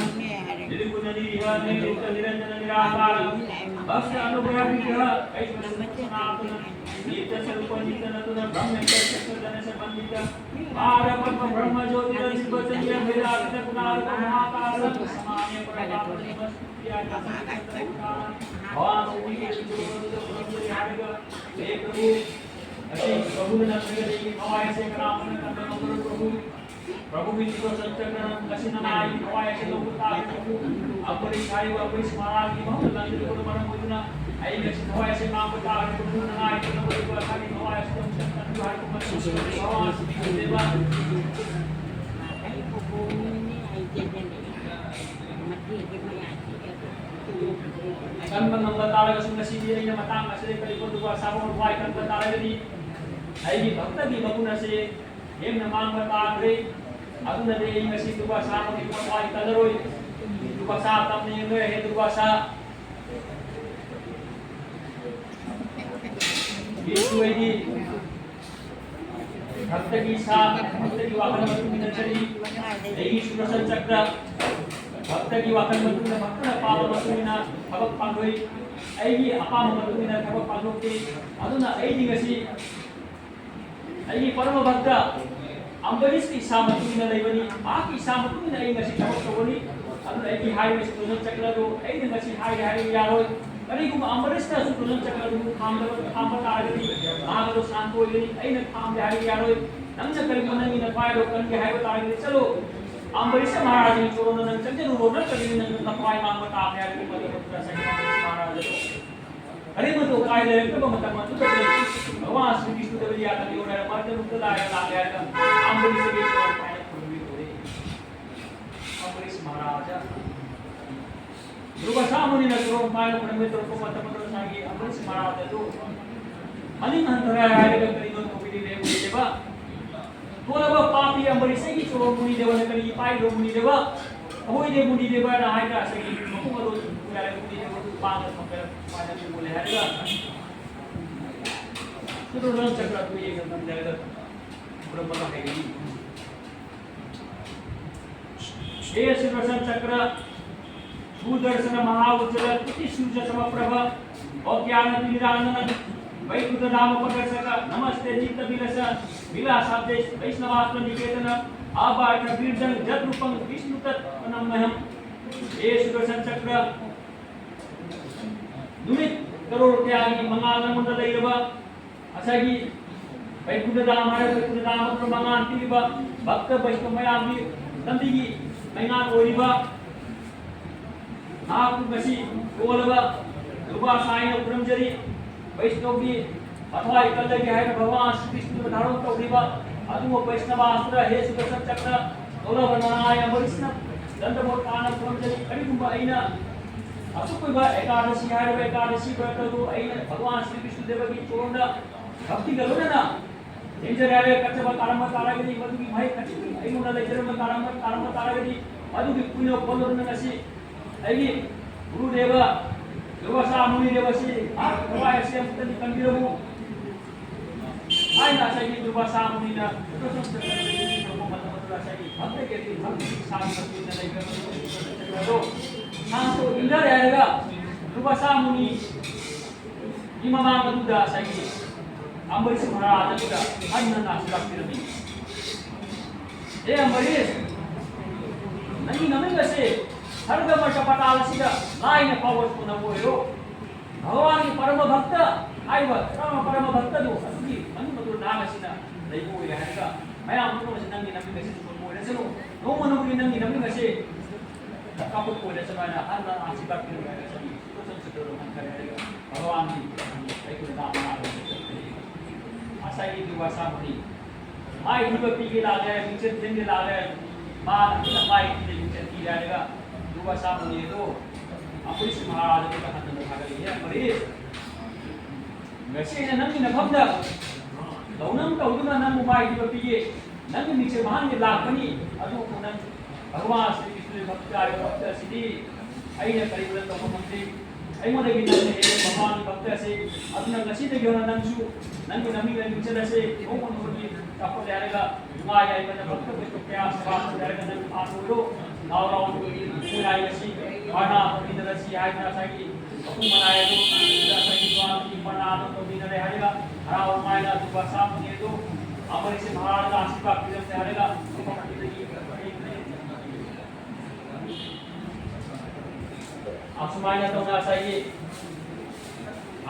ꯅꯤꯔꯒꯨಣ ꯅꯤರೀಹ ꯅꯤರುꯛತ ꯅꯤರಂಜನ ನಿರಾಕಾರ ಭಕ್ತ ಅನುಗ್ರಹ ವಿಗ್ರಹ ಕೈಶ್ವರ ಸನಾತನ ನಿತ್ಯ ಸ್ವರೂಪ ನಿತ್ಯ ನೂತನ ಬ್ರಹ್ಮೇಂದ್ರ ಚಕ್ರಧರ ಸಂಬಂಧಿತ ಪಾರ ಪದ್ಮ ಬ್ರಹ್ಮ ಜ್ಯೋತಿ ನಿರ್ವಚನೀಯ ಭೇದಾತೀತ ಗುಣಾರ್ಥ ಮಹಾಕಾರ ಸಮಾನ ಪರಮಾತ್ಮ ಭಗವಾನ್ ಶ್ರೀ ಹೇ ಪ್ರಭು, ಅತಿ ಪ್ರಭುವಿನ ಸಂಗತಿಗೆ ಭವಾಯ ಸೇಕರಾಮನ ಕಂದ ಪ್ರಭು, ಪ್ರಭು ವಿಶ್ವ ಸಂಚಕರಣ ದಕ್ಷಿಣ ನಾಯಿ ಭವಾಯ ಲೋಕತಾಯ ಪ್ರಭು, ಅಂಬರೀಷ್ ಸಾಯಿ ಅಂಬರೀಷ್ ಮಹಾರಾಜ್ की बहुत लंबी उम्र मरण मुझना, आई लक्ष्मी भवाय से मां को तार प्रभु नाय प्रभु को सारी भवाय से संचकरण भवाय को मत भवाय से देवा। ꯀꯟꯕ ꯉꯝꯕ ꯇꯥꯔꯒꯁꯨ, ꯉꯁꯤꯗꯤ ꯑꯩꯅ ꯃꯇꯥꯡ ꯑꯁꯤꯗ ꯀꯔꯤꯒꯨꯝꯕ ꯗꯨꯔꯒꯥ ꯁꯥꯕ ꯊꯋꯥꯏ ꯀꯟꯕ ꯇꯥꯔꯒꯗꯤ, ꯑꯩꯒꯤ ꯚꯛꯇꯒꯤ ꯃꯒꯨꯟ ꯑꯁꯤ ꯍꯦꯟꯅ ꯃꯥꯡꯕ ꯇꯥꯈ꯭ꯔꯦ꯫ ꯑꯗꯨꯅꯗꯤ ꯑꯩ ꯉꯁꯤ ꯗꯨꯔꯒꯥ ꯁꯥꯕꯒꯤ ꯊꯋꯥꯏ ꯀꯜꯂꯔꯣꯏ꯫ ꯗꯨꯔꯒꯥ ꯁꯥ ꯇꯝꯅ ꯌꯦꯡꯂꯣꯏ꯫ ꯍꯦ ꯗꯨꯔꯒꯥ ꯁꯥ, ꯌꯦꯡꯁꯨ ꯑꯩꯗꯤ ꯚꯛꯇꯒꯤ ꯁꯥ, ꯚꯛꯇꯒꯤ ꯋꯥꯈꯜ ꯃꯇꯨꯡ ꯏꯟꯅ ꯆꯠꯂꯤ꯫ ꯑꯩꯒꯤ ꯁꯨꯗꯔꯁꯟ ꯆꯀ꯭ꯔ, ꯚꯛꯇꯒꯤ ꯋꯥꯈꯜ ꯃꯇꯨꯡ ꯏꯟꯅ, ꯚꯛꯇꯅ ꯄꯥꯝꯕ ꯃꯇꯨꯡ ꯏꯟꯅ ꯊꯕꯛ ꯄꯥꯡꯊꯣꯛꯏ꯫ ꯑꯩꯒꯤ ꯑꯄꯥꯝꯕ ꯃꯇꯨꯡ ꯏꯟꯅ ꯊꯕꯛ ꯄꯥꯡꯊꯣꯛꯇꯦ꯫ ꯑꯗꯨꯅ ꯑꯩꯗꯤ ꯉꯁꯤ ꯑꯩꯒꯤ ꯄꯔꯃ ꯚꯛꯇ ꯑꯝꯕꯔꯤꯁꯀꯤ ꯏꯁꯥ ꯃꯇꯨꯡ ꯏꯟꯅ ꯂꯩꯕꯅꯤ꯫ ꯃꯍꯥꯛꯀꯤ ꯏꯁꯥ ꯃꯇꯨꯡ ꯏꯟꯅ ꯑꯩ ꯉꯁꯤ ꯊꯕꯛ ꯇꯧꯒꯅꯤ꯫ ꯑꯗꯨꯅ ꯑꯩꯒꯤ ꯍꯥꯏꯔꯤꯕ ꯁꯨꯗꯔꯁꯟ ꯆꯀ꯭ꯔ ꯑꯗꯨ ꯑꯩꯅ ꯉꯁꯤ ꯍꯥꯏꯒꯦ ꯍꯥꯏꯔꯒ ꯌꯥꯔꯣꯏ꯫ ꯀꯔꯤꯒꯨꯝꯕ ꯑꯝꯕꯔꯤꯁꯅ ꯁꯨꯗꯔꯁꯟ ꯆꯀ꯭ꯔ ꯑꯗꯨ ꯊꯥꯡꯗꯕ, ꯊꯥꯡꯕ ꯇꯥꯔꯒꯗꯤ ꯃꯍꯥꯛ ꯑꯗꯨ ꯁꯥꯟꯇ ꯑꯣꯏꯒꯅꯤ꯫ ꯑꯩꯅ ꯊꯥꯡꯗꯦ ꯍꯥꯏꯔꯒ ꯌꯥꯔꯣꯏ꯫ ꯅꯪꯅ ꯀꯔꯤꯒꯨꯝꯕ ꯅꯪꯒꯤ ꯅꯊ꯭ꯋꯥꯏꯗꯣ ꯀꯟꯒꯦ ꯍꯥꯏꯕ ꯇꯥꯔꯒꯗꯤ ꯆꯠꯂꯣ꯫ ꯑꯝꯕꯔꯤꯁ ꯃꯍꯥꯔꯥꯖꯒꯤ ꯆꯣꯔꯣꯟꯗ ꯅꯪ ꯆꯪꯖꯔꯨꯔꯣ, ꯅꯠꯇ꯭ꯔꯒꯗꯤ ꯅꯪ ꯅꯊ꯭ꯋꯥꯏ ꯃꯥꯡꯕ ꯇꯥꯕꯅꯤ ꯍꯥꯏꯕꯒꯤ ꯃꯇꯝ ꯑꯗꯨꯗ ꯁꯅꯤ ꯃꯍꯥꯔꯥꯖ ꯑꯗꯨ ꯀꯔꯤꯃꯠꯇ ꯎꯄꯥꯏ ꯂꯩꯔꯛꯇꯕ ꯃꯇꯝ ꯑꯗꯨꯗꯗꯤ ꯚꯒꯋꯥꯟ ꯁ꯭ꯔꯤ ꯀ꯭ꯔꯤꯁꯅ ꯗꯦꯕꯔꯤꯌꯥ ꯀꯂꯤꯌꯣꯔ ꯍꯥꯏꯔ ꯃꯔꯛꯇ ꯂꯥꯛꯑꯦ, ꯂꯥꯛꯑꯦ ꯍꯥꯏꯔꯒ ꯑꯝꯕꯔꯤꯁꯒꯤ ꯆꯣꯔꯣꯟ ꯄꯥꯏꯅ ꯈꯨꯔꯨꯝꯕꯤꯔꯨꯔꯦ꯫ ꯑꯝꯕꯔꯤꯁ ꯃꯍꯥꯔꯥꯖ ꯗꯨꯔꯒꯥꯁꯥ ꯃꯨꯅꯤꯅ ꯆꯣꯔꯣꯟ ꯄꯥꯏꯅ ꯈꯨꯔꯨꯝꯕ ꯇꯧꯔꯛꯄ ꯃꯇꯝ ꯑꯗꯨꯗ ꯉꯁꯥꯏꯒꯤ ꯑꯝꯕꯔꯤꯁ ꯃꯍꯥꯔꯥꯖ ꯑꯗꯨ ꯃꯅꯤꯡ ꯍꯟꯊꯔꯦ ꯍꯥꯏꯔꯒ ꯀꯔꯤꯅꯣ ꯇꯧꯕꯤꯔꯤꯕ ꯌꯦꯡꯕꯤꯔꯤꯕ? ꯇꯣꯜꯂꯕ ꯄꯥꯄꯤ ꯑꯝꯕꯔꯤꯁꯒꯤ ꯆꯣꯔꯣꯟ ꯃꯨꯅꯤꯗꯦꯕꯅ ꯀꯔꯤ ꯄꯥꯏꯔꯤꯕ ꯃꯨꯅꯤꯗꯦꯕ? ꯑꯩꯈꯣꯏꯗꯤ ꯃꯨꯅꯤꯗꯦꯕꯅ ꯍꯥꯏꯗ꯭ꯔꯥ ꯉꯁꯥꯏꯒꯤ ꯃꯈꯣꯡ ꯑꯗꯨ ꯌꯥꯔꯦ, ꯃꯨꯅꯤꯗꯦꯕ ꯑꯗꯨ ꯄꯥꯡꯒ ꯊꯝꯕꯤꯔ ꯄꯥꯏꯅ ꯄꯨꯒꯣꯂꯦ ꯍꯥꯏꯔꯒ ꯁꯨꯗꯔꯁꯟ ꯆꯀ꯭ꯔ ꯑꯗꯨ ꯌꯦꯡꯉ ꯊꯝꯖꯔꯒ ꯈꯨꯔꯨꯝꯕꯒ ꯍꯩꯒꯅꯤ꯫ हे सुदर्शन चक्र, सुदर्शन महाउज्ज्वल, कोटि सूर्य समप्रभ, अज्ञान तिमिरांधन, वैकुंठ धाम प्रदर्शक, नमस्ते नित्य विलस, विलासाब्देश वैष्णवास्त्र निकेतन, आबाध बीर्जन जत रूपं विष्णु तत् प्रणम्यहम। हे सुदर्शन चक्र, ꯅꯨꯃꯤꯠ ꯀꯔꯣꯔ ꯀꯌꯥꯒꯤ ꯃꯉꯥꯜ ꯅꯉꯣꯟꯗ ꯂꯩꯔꯕ ꯉꯁꯥꯏꯒꯤ ꯕꯩꯀꯨꯟꯊ ꯙꯥꯝ ꯍꯥꯏꯔꯤꯕ ꯕꯩꯀꯨꯟꯊ ꯙꯥꯝ ꯑꯗꯨꯗ ꯃꯉꯥꯜ ꯄꯤꯔꯤꯕ ꯚꯛꯇ ꯕꯩꯁꯅꯕ ꯃꯌꯥꯝꯒꯤ ꯂꯝꯕꯤꯒꯤ ꯃꯩꯉꯥꯜ ꯑꯣꯏꯔꯤꯕ ꯅꯍꯥꯛꯄꯨ ꯉꯁꯤ ꯀꯣꯜꯂꯕ ꯗꯨꯔꯒꯥ ꯁꯥꯏꯅ ꯈꯨꯔꯨꯝꯖꯔꯤ꯫ ꯕꯩꯁꯅꯕꯒꯤ ꯃꯊ꯭ꯋꯥꯏ ꯀꯜꯂꯒꯦ ꯍꯥꯏꯅ ꯚꯒꯋꯥꯟ ꯁ꯭ꯔꯤ ꯀ꯭ꯔꯤꯁꯅꯅ ꯙꯥꯔꯣꯟ ꯇꯧꯔꯤꯕ ꯑꯗꯨꯒꯨꯝꯕ ꯕꯩꯁꯅꯕ ꯑꯁꯨꯔ ꯍꯦ ꯁꯨꯗꯔꯁꯟ ꯆꯀ꯭ꯔ ꯇꯣꯜꯂꯕ ꯅꯅꯥꯌꯥꯝ ꯕꯩꯁꯅꯕ ꯗꯟꯗꯕꯣꯠ ꯇꯥꯅ ꯈꯨꯔꯨꯝꯖꯔꯤ꯫ ꯀꯔꯤꯒꯨꯝꯕ ꯑꯩꯅ ꯑꯁꯨꯛ ꯀꯨꯏꯕ ꯑꯦꯀꯥꯗꯁꯤ ꯍꯥꯏꯔꯤꯕ ꯑꯦꯀꯥꯗꯁꯤ ꯕ꯭ꯔꯇꯗꯨ ꯑꯩꯅ ꯚꯒꯋꯥꯟ ꯁ꯭ꯔꯤ ꯕꯤꯁꯅꯨꯗꯦꯕꯒꯤ ꯆꯣꯔꯣꯟꯗ ꯚꯛꯇꯤꯒ ꯂꯣꯏꯅꯅ ꯂꯦꯡꯖꯔꯦ ꯍꯥꯏꯔꯒ ꯀꯠꯆꯕ ꯇꯥꯔꯝꯕ ꯇꯥꯔꯒꯗꯤ, ꯃꯗꯨꯒꯤ ꯃꯍꯩ ꯀꯠꯆꯕ ꯑꯩꯉꯣꯟꯗ ꯂꯩꯖꯔꯝꯕ ꯇꯥꯔꯝꯕ ꯇꯥꯔꯝꯕ ꯇꯥꯔꯒꯗꯤ, ꯃꯗꯨꯒꯤ ꯀꯨꯏꯅ ꯄꯣꯜꯂꯗꯨꯅ ꯉꯁꯤ ꯑꯩꯒꯤ ꯒꯨꯔꯨꯗꯦꯕ ꯗꯨꯔꯕꯥꯁꯥ ꯃꯨꯅꯤꯗꯦꯕ ꯑꯁꯤ ꯃꯍꯥꯛꯀꯤ ꯊꯋꯥꯏ ꯑꯁꯤ ꯑꯃꯨꯛꯇꯗꯤ ꯀꯟꯕꯤꯔꯝꯃꯨ꯫ ꯍꯥꯏꯅ ꯉꯁꯥꯏꯒꯤ ꯗꯨꯔꯕꯥꯁꯥ ꯃꯨꯅꯤꯅ ꯐꯣꯇꯣ ꯁꯦꯁꯟ ꯇꯧꯕ ꯃꯇꯝ ꯑꯗꯨꯗ ꯉꯁꯥꯏꯒꯤ ꯚꯛꯇꯒꯤ ꯑꯗꯨ ꯚꯛꯇꯒꯤ ꯁꯥꯟꯇ ꯀꯨꯏꯅ ꯂꯩꯈ꯭ꯔꯕ ꯑꯗꯣ ꯁꯥꯟꯇ ꯏꯟꯊꯔꯦ ꯍꯥꯏꯔꯒ ꯗꯨꯔꯕꯥꯁꯥ ꯃꯨꯅꯤ ꯒꯤ ꯃꯃꯥꯡ ꯑꯗꯨꯗ ꯉꯁꯥꯏꯒꯤ ꯑꯝꯕꯔꯤꯁ ꯃꯍꯥꯔꯥꯖ ꯑꯗꯨꯗ ꯍꯟꯅ ꯅꯥꯁꯤꯜꯂꯛꯄꯤꯔꯝꯃꯤ꯫ "ꯍꯦ ꯑꯝꯕꯔꯤꯁ, ꯅꯪꯒꯤ ꯅꯃꯤꯡ ꯑꯁꯤ ꯁꯔꯒ ꯃꯔꯒ ꯄꯇꯥꯜ ꯑꯁꯤꯗ ꯂꯥꯏꯅ ꯐꯥꯎꯕ ꯁꯣꯟꯅꯕ ꯑꯣꯏꯔꯣ꯫ ꯚꯒꯋꯥꯟꯒꯤ ꯄꯔꯃ ꯚꯛꯇ ꯍꯥꯏꯔꯤꯕ ꯄꯔꯃ, ꯄꯔꯃ ꯚꯛꯇꯗꯨ ꯑꯗꯨꯒꯤ ꯃꯅꯨꯡ ꯑꯗꯨ ꯅꯍꯥꯛ ꯑꯁꯤꯅ ꯂꯩꯕ ꯑꯣꯏꯔꯦ ꯍꯥꯏꯔꯒ ꯃꯌꯥꯝ ꯄꯨꯝꯅꯃꯛꯁꯤ ꯅꯪꯒꯤ ꯅꯃꯤꯡ ꯑꯁꯤ ꯁꯣꯟꯕ ꯑꯣꯏꯔꯁꯅꯨ꯫ ꯅꯣꯡꯃ ꯅꯣꯡꯃꯒꯤ ꯅꯪꯒꯤ ꯅꯃꯤꯡ ꯑꯁꯤ ꯆꯥꯎꯈꯠꯄ ꯑꯣꯏꯔꯁꯅꯨ" ꯍꯥꯏꯅ ꯍꯟꯅ ꯑꯁꯤꯔꯕꯥꯗ ꯄꯤꯔꯝꯃꯤ ꯍꯥꯏꯔꯒ ꯆꯠꯂꯤ꯫ ꯁꯨꯗꯔꯁꯟ ꯆꯀ꯭ꯔꯗꯨ ꯍꯟꯈꯔꯦ ꯍꯥꯏꯔꯒ ꯚꯒꯋꯥꯟꯒꯤ ꯑꯩꯈꯣꯏꯅ ꯂꯥꯛꯄ ꯉꯥꯏꯕ ꯆꯠꯄꯅꯤ꯫ ꯉꯁꯥꯏꯒꯤ ꯗꯨꯔꯕꯥꯁꯥ ꯃꯨꯅꯤ ꯃꯥꯏꯊꯤꯕ ꯄꯤꯒꯦ ꯂꯥꯛꯂꯦ, ꯃꯤꯡꯆꯠ ꯊꯦꯡꯒꯦ ꯂꯥꯛꯂꯦ, ꯃꯥꯅ ꯑꯃꯨꯛꯇ ꯃꯥꯏꯊꯤꯕ ꯃꯤꯡꯆꯠ ꯄꯤꯔꯦ ꯍꯥꯏꯔꯒ ꯗꯨꯔꯕꯥꯁꯥ ꯃꯨꯅꯤ ꯑꯗꯨ ꯑꯝꯕꯔꯤꯁ ꯃꯍꯥꯔꯥꯖ ꯑꯗꯨꯗ ꯍꯟꯗꯅ ꯊꯥꯒꯠꯂꯤ꯫ "ꯍꯦ ꯑꯝꯕꯔꯤꯁ, ꯉꯁꯤ ꯑꯩꯅ ꯅꯪꯒꯤ ꯅꯐꯝꯗ ꯂꯧꯅꯝ ꯇꯧꯗꯨꯅ ꯅꯪꯕꯨ ꯃꯥꯏꯊꯤꯕ ꯄꯤꯒꯦ, ꯅꯪꯒꯤ ꯃꯤꯡꯆꯠ ꯃꯍꯥꯟꯒꯤ ꯂꯥꯛꯄꯅꯤ, ꯑꯗꯨꯕꯨ ꯅꯪ ꯚꯒꯋꯥꯟ ꯁ꯭ꯔꯤ ꯀ꯭ꯔꯤꯁꯅꯒꯤ ꯚꯛꯇ ꯍꯥꯏꯕ ꯚꯛꯇ ꯑꯁꯤꯗꯤ ꯑꯩꯅ ꯀꯔꯤꯒꯨꯝꯕ ꯇꯧꯕ ꯉꯝꯗꯦ꯫ ꯑꯩꯉꯣꯟꯗꯒꯤ ꯅꯪꯅ ꯍꯦꯜꯂꯦ ꯚꯒꯋꯥꯟꯒꯤ ꯚꯛꯇ ꯑꯁꯤ꯫ ꯑꯗꯨꯅ ꯉꯁꯤꯗꯒꯤ ꯍꯧꯅ ꯅꯪꯁꯨ ꯅꯪꯒꯤ ꯅꯃꯤꯡ ꯂꯩꯃꯤꯡ ꯆꯠꯂꯁꯦ, ꯅꯣꯡꯃ ꯅꯣꯡꯃꯒꯤ ꯆꯥꯎꯈꯠꯂꯦ" ꯍꯥꯏꯔꯒ ꯅꯨꯡꯉꯥꯏ ꯌꯥꯏꯐꯅ ꯚꯛꯇ ꯀꯌꯥ ꯁꯦꯕꯥ ꯇꯧꯔꯦ ꯍꯥꯏꯔꯒ ꯅꯪ ꯄꯥꯟ ꯑꯣꯏꯔꯣ꯫ ꯂꯥꯎ ꯂꯥꯎ ꯅꯨꯡꯉꯥꯏ ꯉꯁꯤ ꯄꯔꯅꯥ ꯇꯧꯃꯤꯟꯅꯔꯁꯤ ꯍꯥꯏꯗꯅ ꯉꯁꯥꯏꯒꯤ ꯃꯄꯨꯡ ꯃꯅꯥꯏ ꯑꯗꯨ ꯉꯁꯥꯏꯒꯤ ꯚꯒꯋꯥꯟꯒꯤ ꯄꯔꯅꯥ ꯑꯗꯨ ꯇꯧꯃꯤꯟꯅꯔꯦ ꯍꯥꯏꯔꯒ ꯍꯔꯥꯎ ꯅꯨꯡꯉꯥꯏꯅ ꯑꯗꯨꯒ ꯁꯥ ꯐꯪꯉꯦ ꯑꯗꯨ ꯑꯃꯔꯤꯁꯦ ꯃꯍꯥꯔꯥꯖ ꯑꯁꯤꯕ ꯄꯤꯔꯝꯃꯦ ꯍꯥꯏꯔꯒ ꯑꯁꯨꯃꯥꯏꯅ ꯇꯧꯅ ꯉꯁꯥꯏꯒꯤ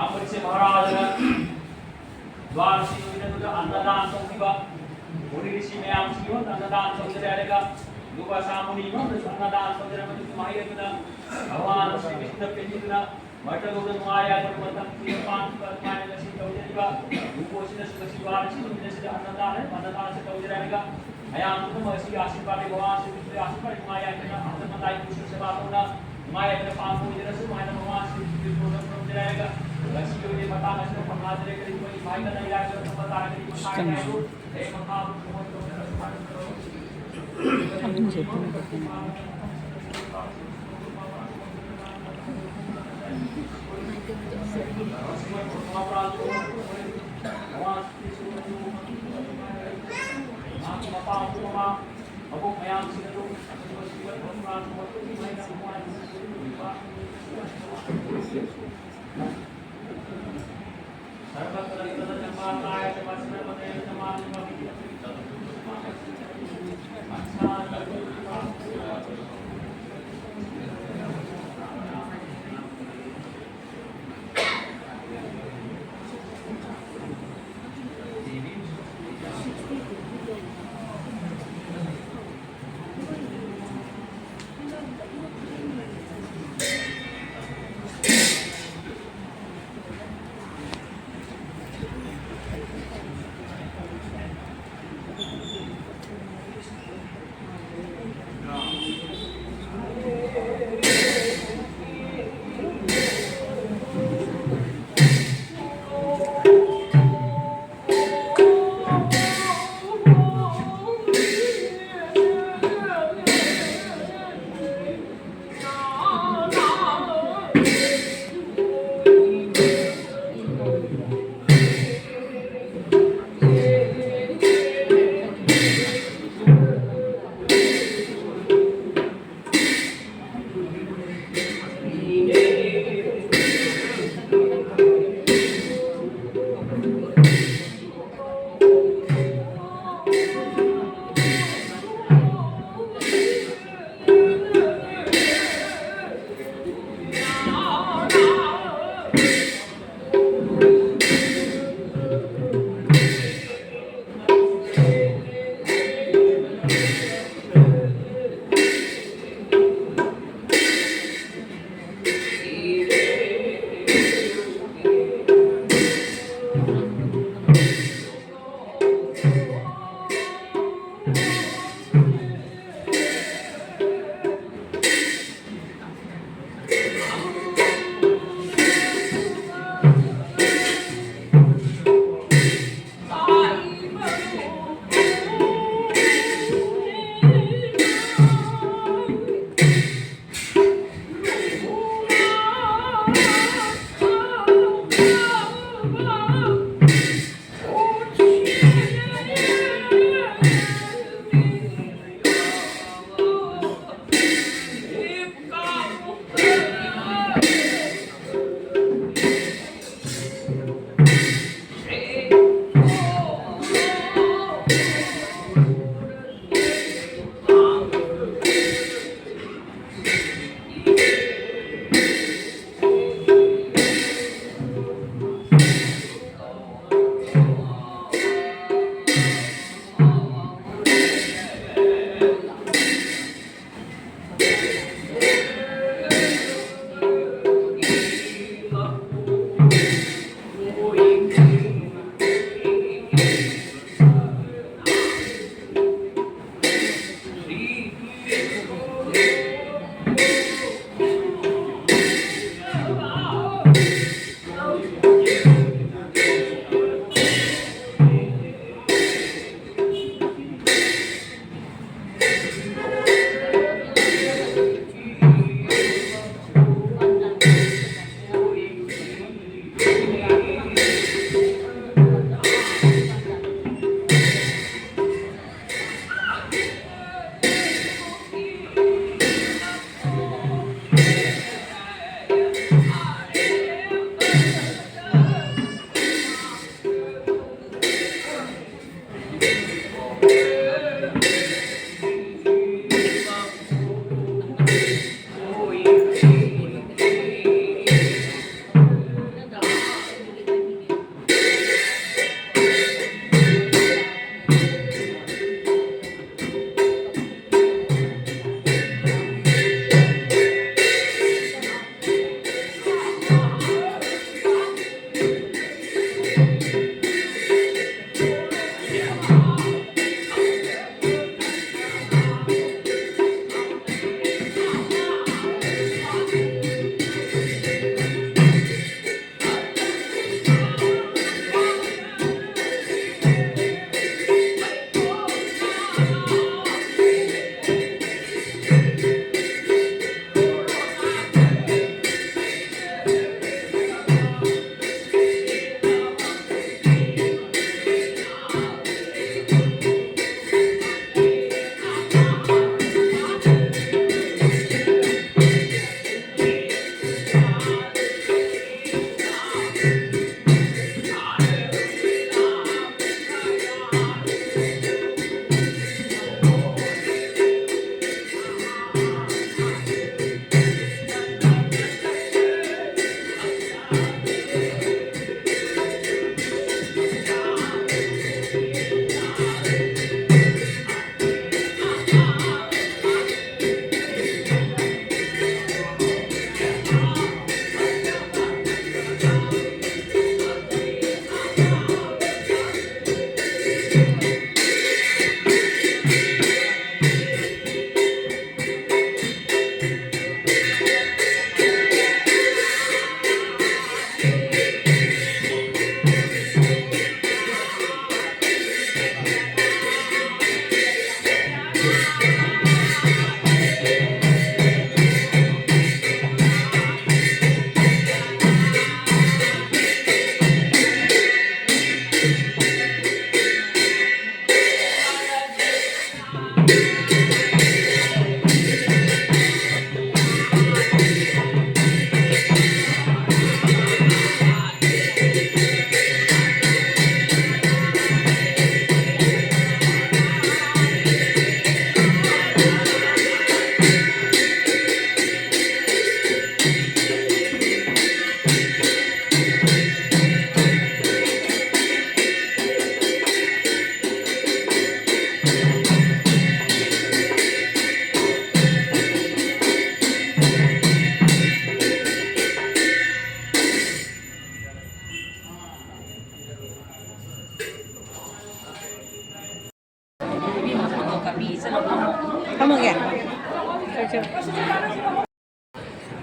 ꯑꯃꯔꯤꯁꯦ ꯃꯍꯥꯔꯥꯖꯅ ꯗ꯭ꯋꯥꯔꯁꯤ ꯂꯣꯏꯅꯗꯨꯅ ꯑꯟꯅꯗꯥꯟ ꯇꯧꯈꯤꯕ, ꯃꯨꯅꯤ ꯔꯤꯁꯤ ꯃꯌꯥꯝꯁꯤꯒꯤ ꯃꯍꯨꯠ ꯑꯟꯅꯗꯥꯟ ꯇꯧꯖꯔꯦ ꯍꯥꯏꯔꯒ ꯗꯨꯔꯕꯥꯁꯥ ꯃꯨꯅꯤ ꯃꯐꯝꯗꯁꯨ ꯑꯟꯅꯗꯥꯟ ꯇꯧꯖꯔꯦ꯫ ꯃꯗꯨꯁꯨ ꯃꯍꯩ ꯑꯗꯨꯅ ꯚꯒꯋꯥꯟ ꯁ꯭ꯔꯤ ꯀ꯭ꯔꯤꯁꯅ ꯄꯦꯟꯕꯤꯗꯨꯅ ꯃꯔꯇ ꯂꯣꯛꯇ ꯅꯨꯡꯉꯥꯏ ꯌꯥꯏꯐꯕ ꯃꯇꯝ ꯀꯨꯏꯅ ꯄꯥꯟꯈꯤꯕ ꯑꯗꯨꯃꯥꯏꯅ ꯉꯁꯤ ꯇꯧꯖꯔꯤꯕ ꯂꯨꯀꯣ ꯑꯁꯤꯅꯁꯨ ꯉꯁꯤ ꯗ꯭ꯋꯥꯔꯁꯤ ꯅꯨꯃꯤꯠ ꯑꯁꯤꯗ ꯑꯟꯅꯗꯥꯟ ꯍꯥꯏꯔꯤꯕ ꯑꯟꯅꯗꯥꯟ ꯑꯁꯤ ꯇꯧꯖꯔꯦ ꯍꯥꯏꯔꯒ ꯃꯌꯥꯝ ꯄꯨꯝꯅꯃꯛ ꯑꯁꯤꯒꯤ ꯑꯁꯤꯔꯕꯥꯗ ꯚꯒꯋꯥꯟ ꯁ꯭ꯔꯤ ꯀ꯭ꯔꯤꯁꯅꯒꯤ ꯑꯁꯤꯔꯕꯥꯗ ꯅꯨꯡꯉꯥꯏ ꯌꯥꯏꯐꯅ ꯑꯍꯜ ꯂꯃꯟ ꯂꯥꯏ ꯄꯨꯔꯨꯁ ꯁꯦꯕꯥ ꯇꯧꯅ ꯃꯥꯏ ꯑꯗꯨꯅ ꯄꯥꯝꯕ ꯑꯣꯏꯗꯅꯁꯨ ꯍꯥꯏꯅ ꯃꯃꯥꯁꯤꯡ ꯈꯨꯔꯨꯝꯖꯔꯒ ꯉꯁꯤꯒꯤ ꯑꯣꯏꯅ ꯃꯇꯥꯡ ꯑꯁꯤꯗ ꯄꯣꯊꯥꯖꯔꯦ꯫ ꯀꯔꯤꯒꯨꯝꯕ ꯏꯃꯥꯏꯗ ꯂꯩꯔꯒ ꯊꯝꯕ ꯇꯥꯔꯒꯗꯤ ꯃꯈꯥ ꯀꯌꯥꯗꯨ ꯍꯦꯛ ꯃꯈꯥ ꯑꯍꯨꯝꯁꯦ ꯄꯨꯟꯅ ꯄꯨꯟꯅ꯫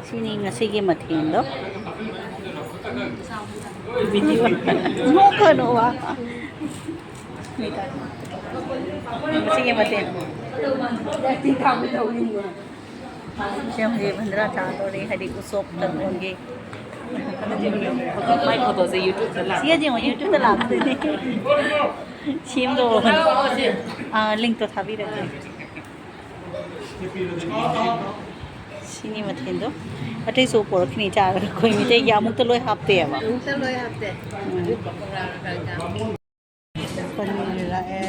ꯁꯤꯅꯤ ꯉꯁꯤꯒꯤ ꯃꯊꯦꯜꯗꯣ꯫ ꯅꯣꯛꯀꯅꯣꯕ꯫ ꯉꯁꯤꯒꯤ ꯃꯊꯦꯜ꯫ ꯁꯤ ꯍꯧꯖꯤꯛ ꯚꯟꯗ꯭ꯔꯥ ꯆꯥꯗꯣꯔꯦ, ꯍꯥꯏꯗꯤ ꯎꯁꯣꯞ ꯇꯧꯕꯒꯤ꯫ ꯃꯥꯏ ꯐꯣꯇꯣꯁꯦ YouTube-ꯇ ꯂꯥꯛ-, ꯁꯤ ꯌꯦꯡꯉꯣ, YouTube-ꯇ ꯂꯥꯛꯇꯣꯏꯅꯦ꯫ ꯁꯦꯝꯗꯣꯛꯑꯣ꯫ ꯑꯥ, link-ꯇꯣ ꯊꯥꯕꯤꯔꯛꯀꯦ꯫ ꯁꯤꯅꯤ ꯃꯊꯦꯜꯗꯣ꯫ ꯑꯇꯩꯁꯨ ꯄꯣꯔꯛꯈꯤꯅꯤ ꯆꯥꯔꯒ꯫ ꯑꯩꯈꯣꯏ ꯃꯤꯇꯩꯒꯤ ꯑꯃꯨꯛꯇ ꯂꯣꯏ ꯍꯥꯞꯇꯦꯕ꯫ ꯑꯃꯨꯛꯇ ꯂꯣꯏ ꯍꯥꯞꯇꯦ꯫ ꯎꯝ꯫ ꯄꯅꯤꯔ ꯂꯥꯛꯑꯦ꯫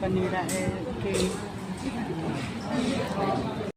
ꯄꯅꯤꯔ ꯂꯥꯛꯑꯦ꯫ Okay꯫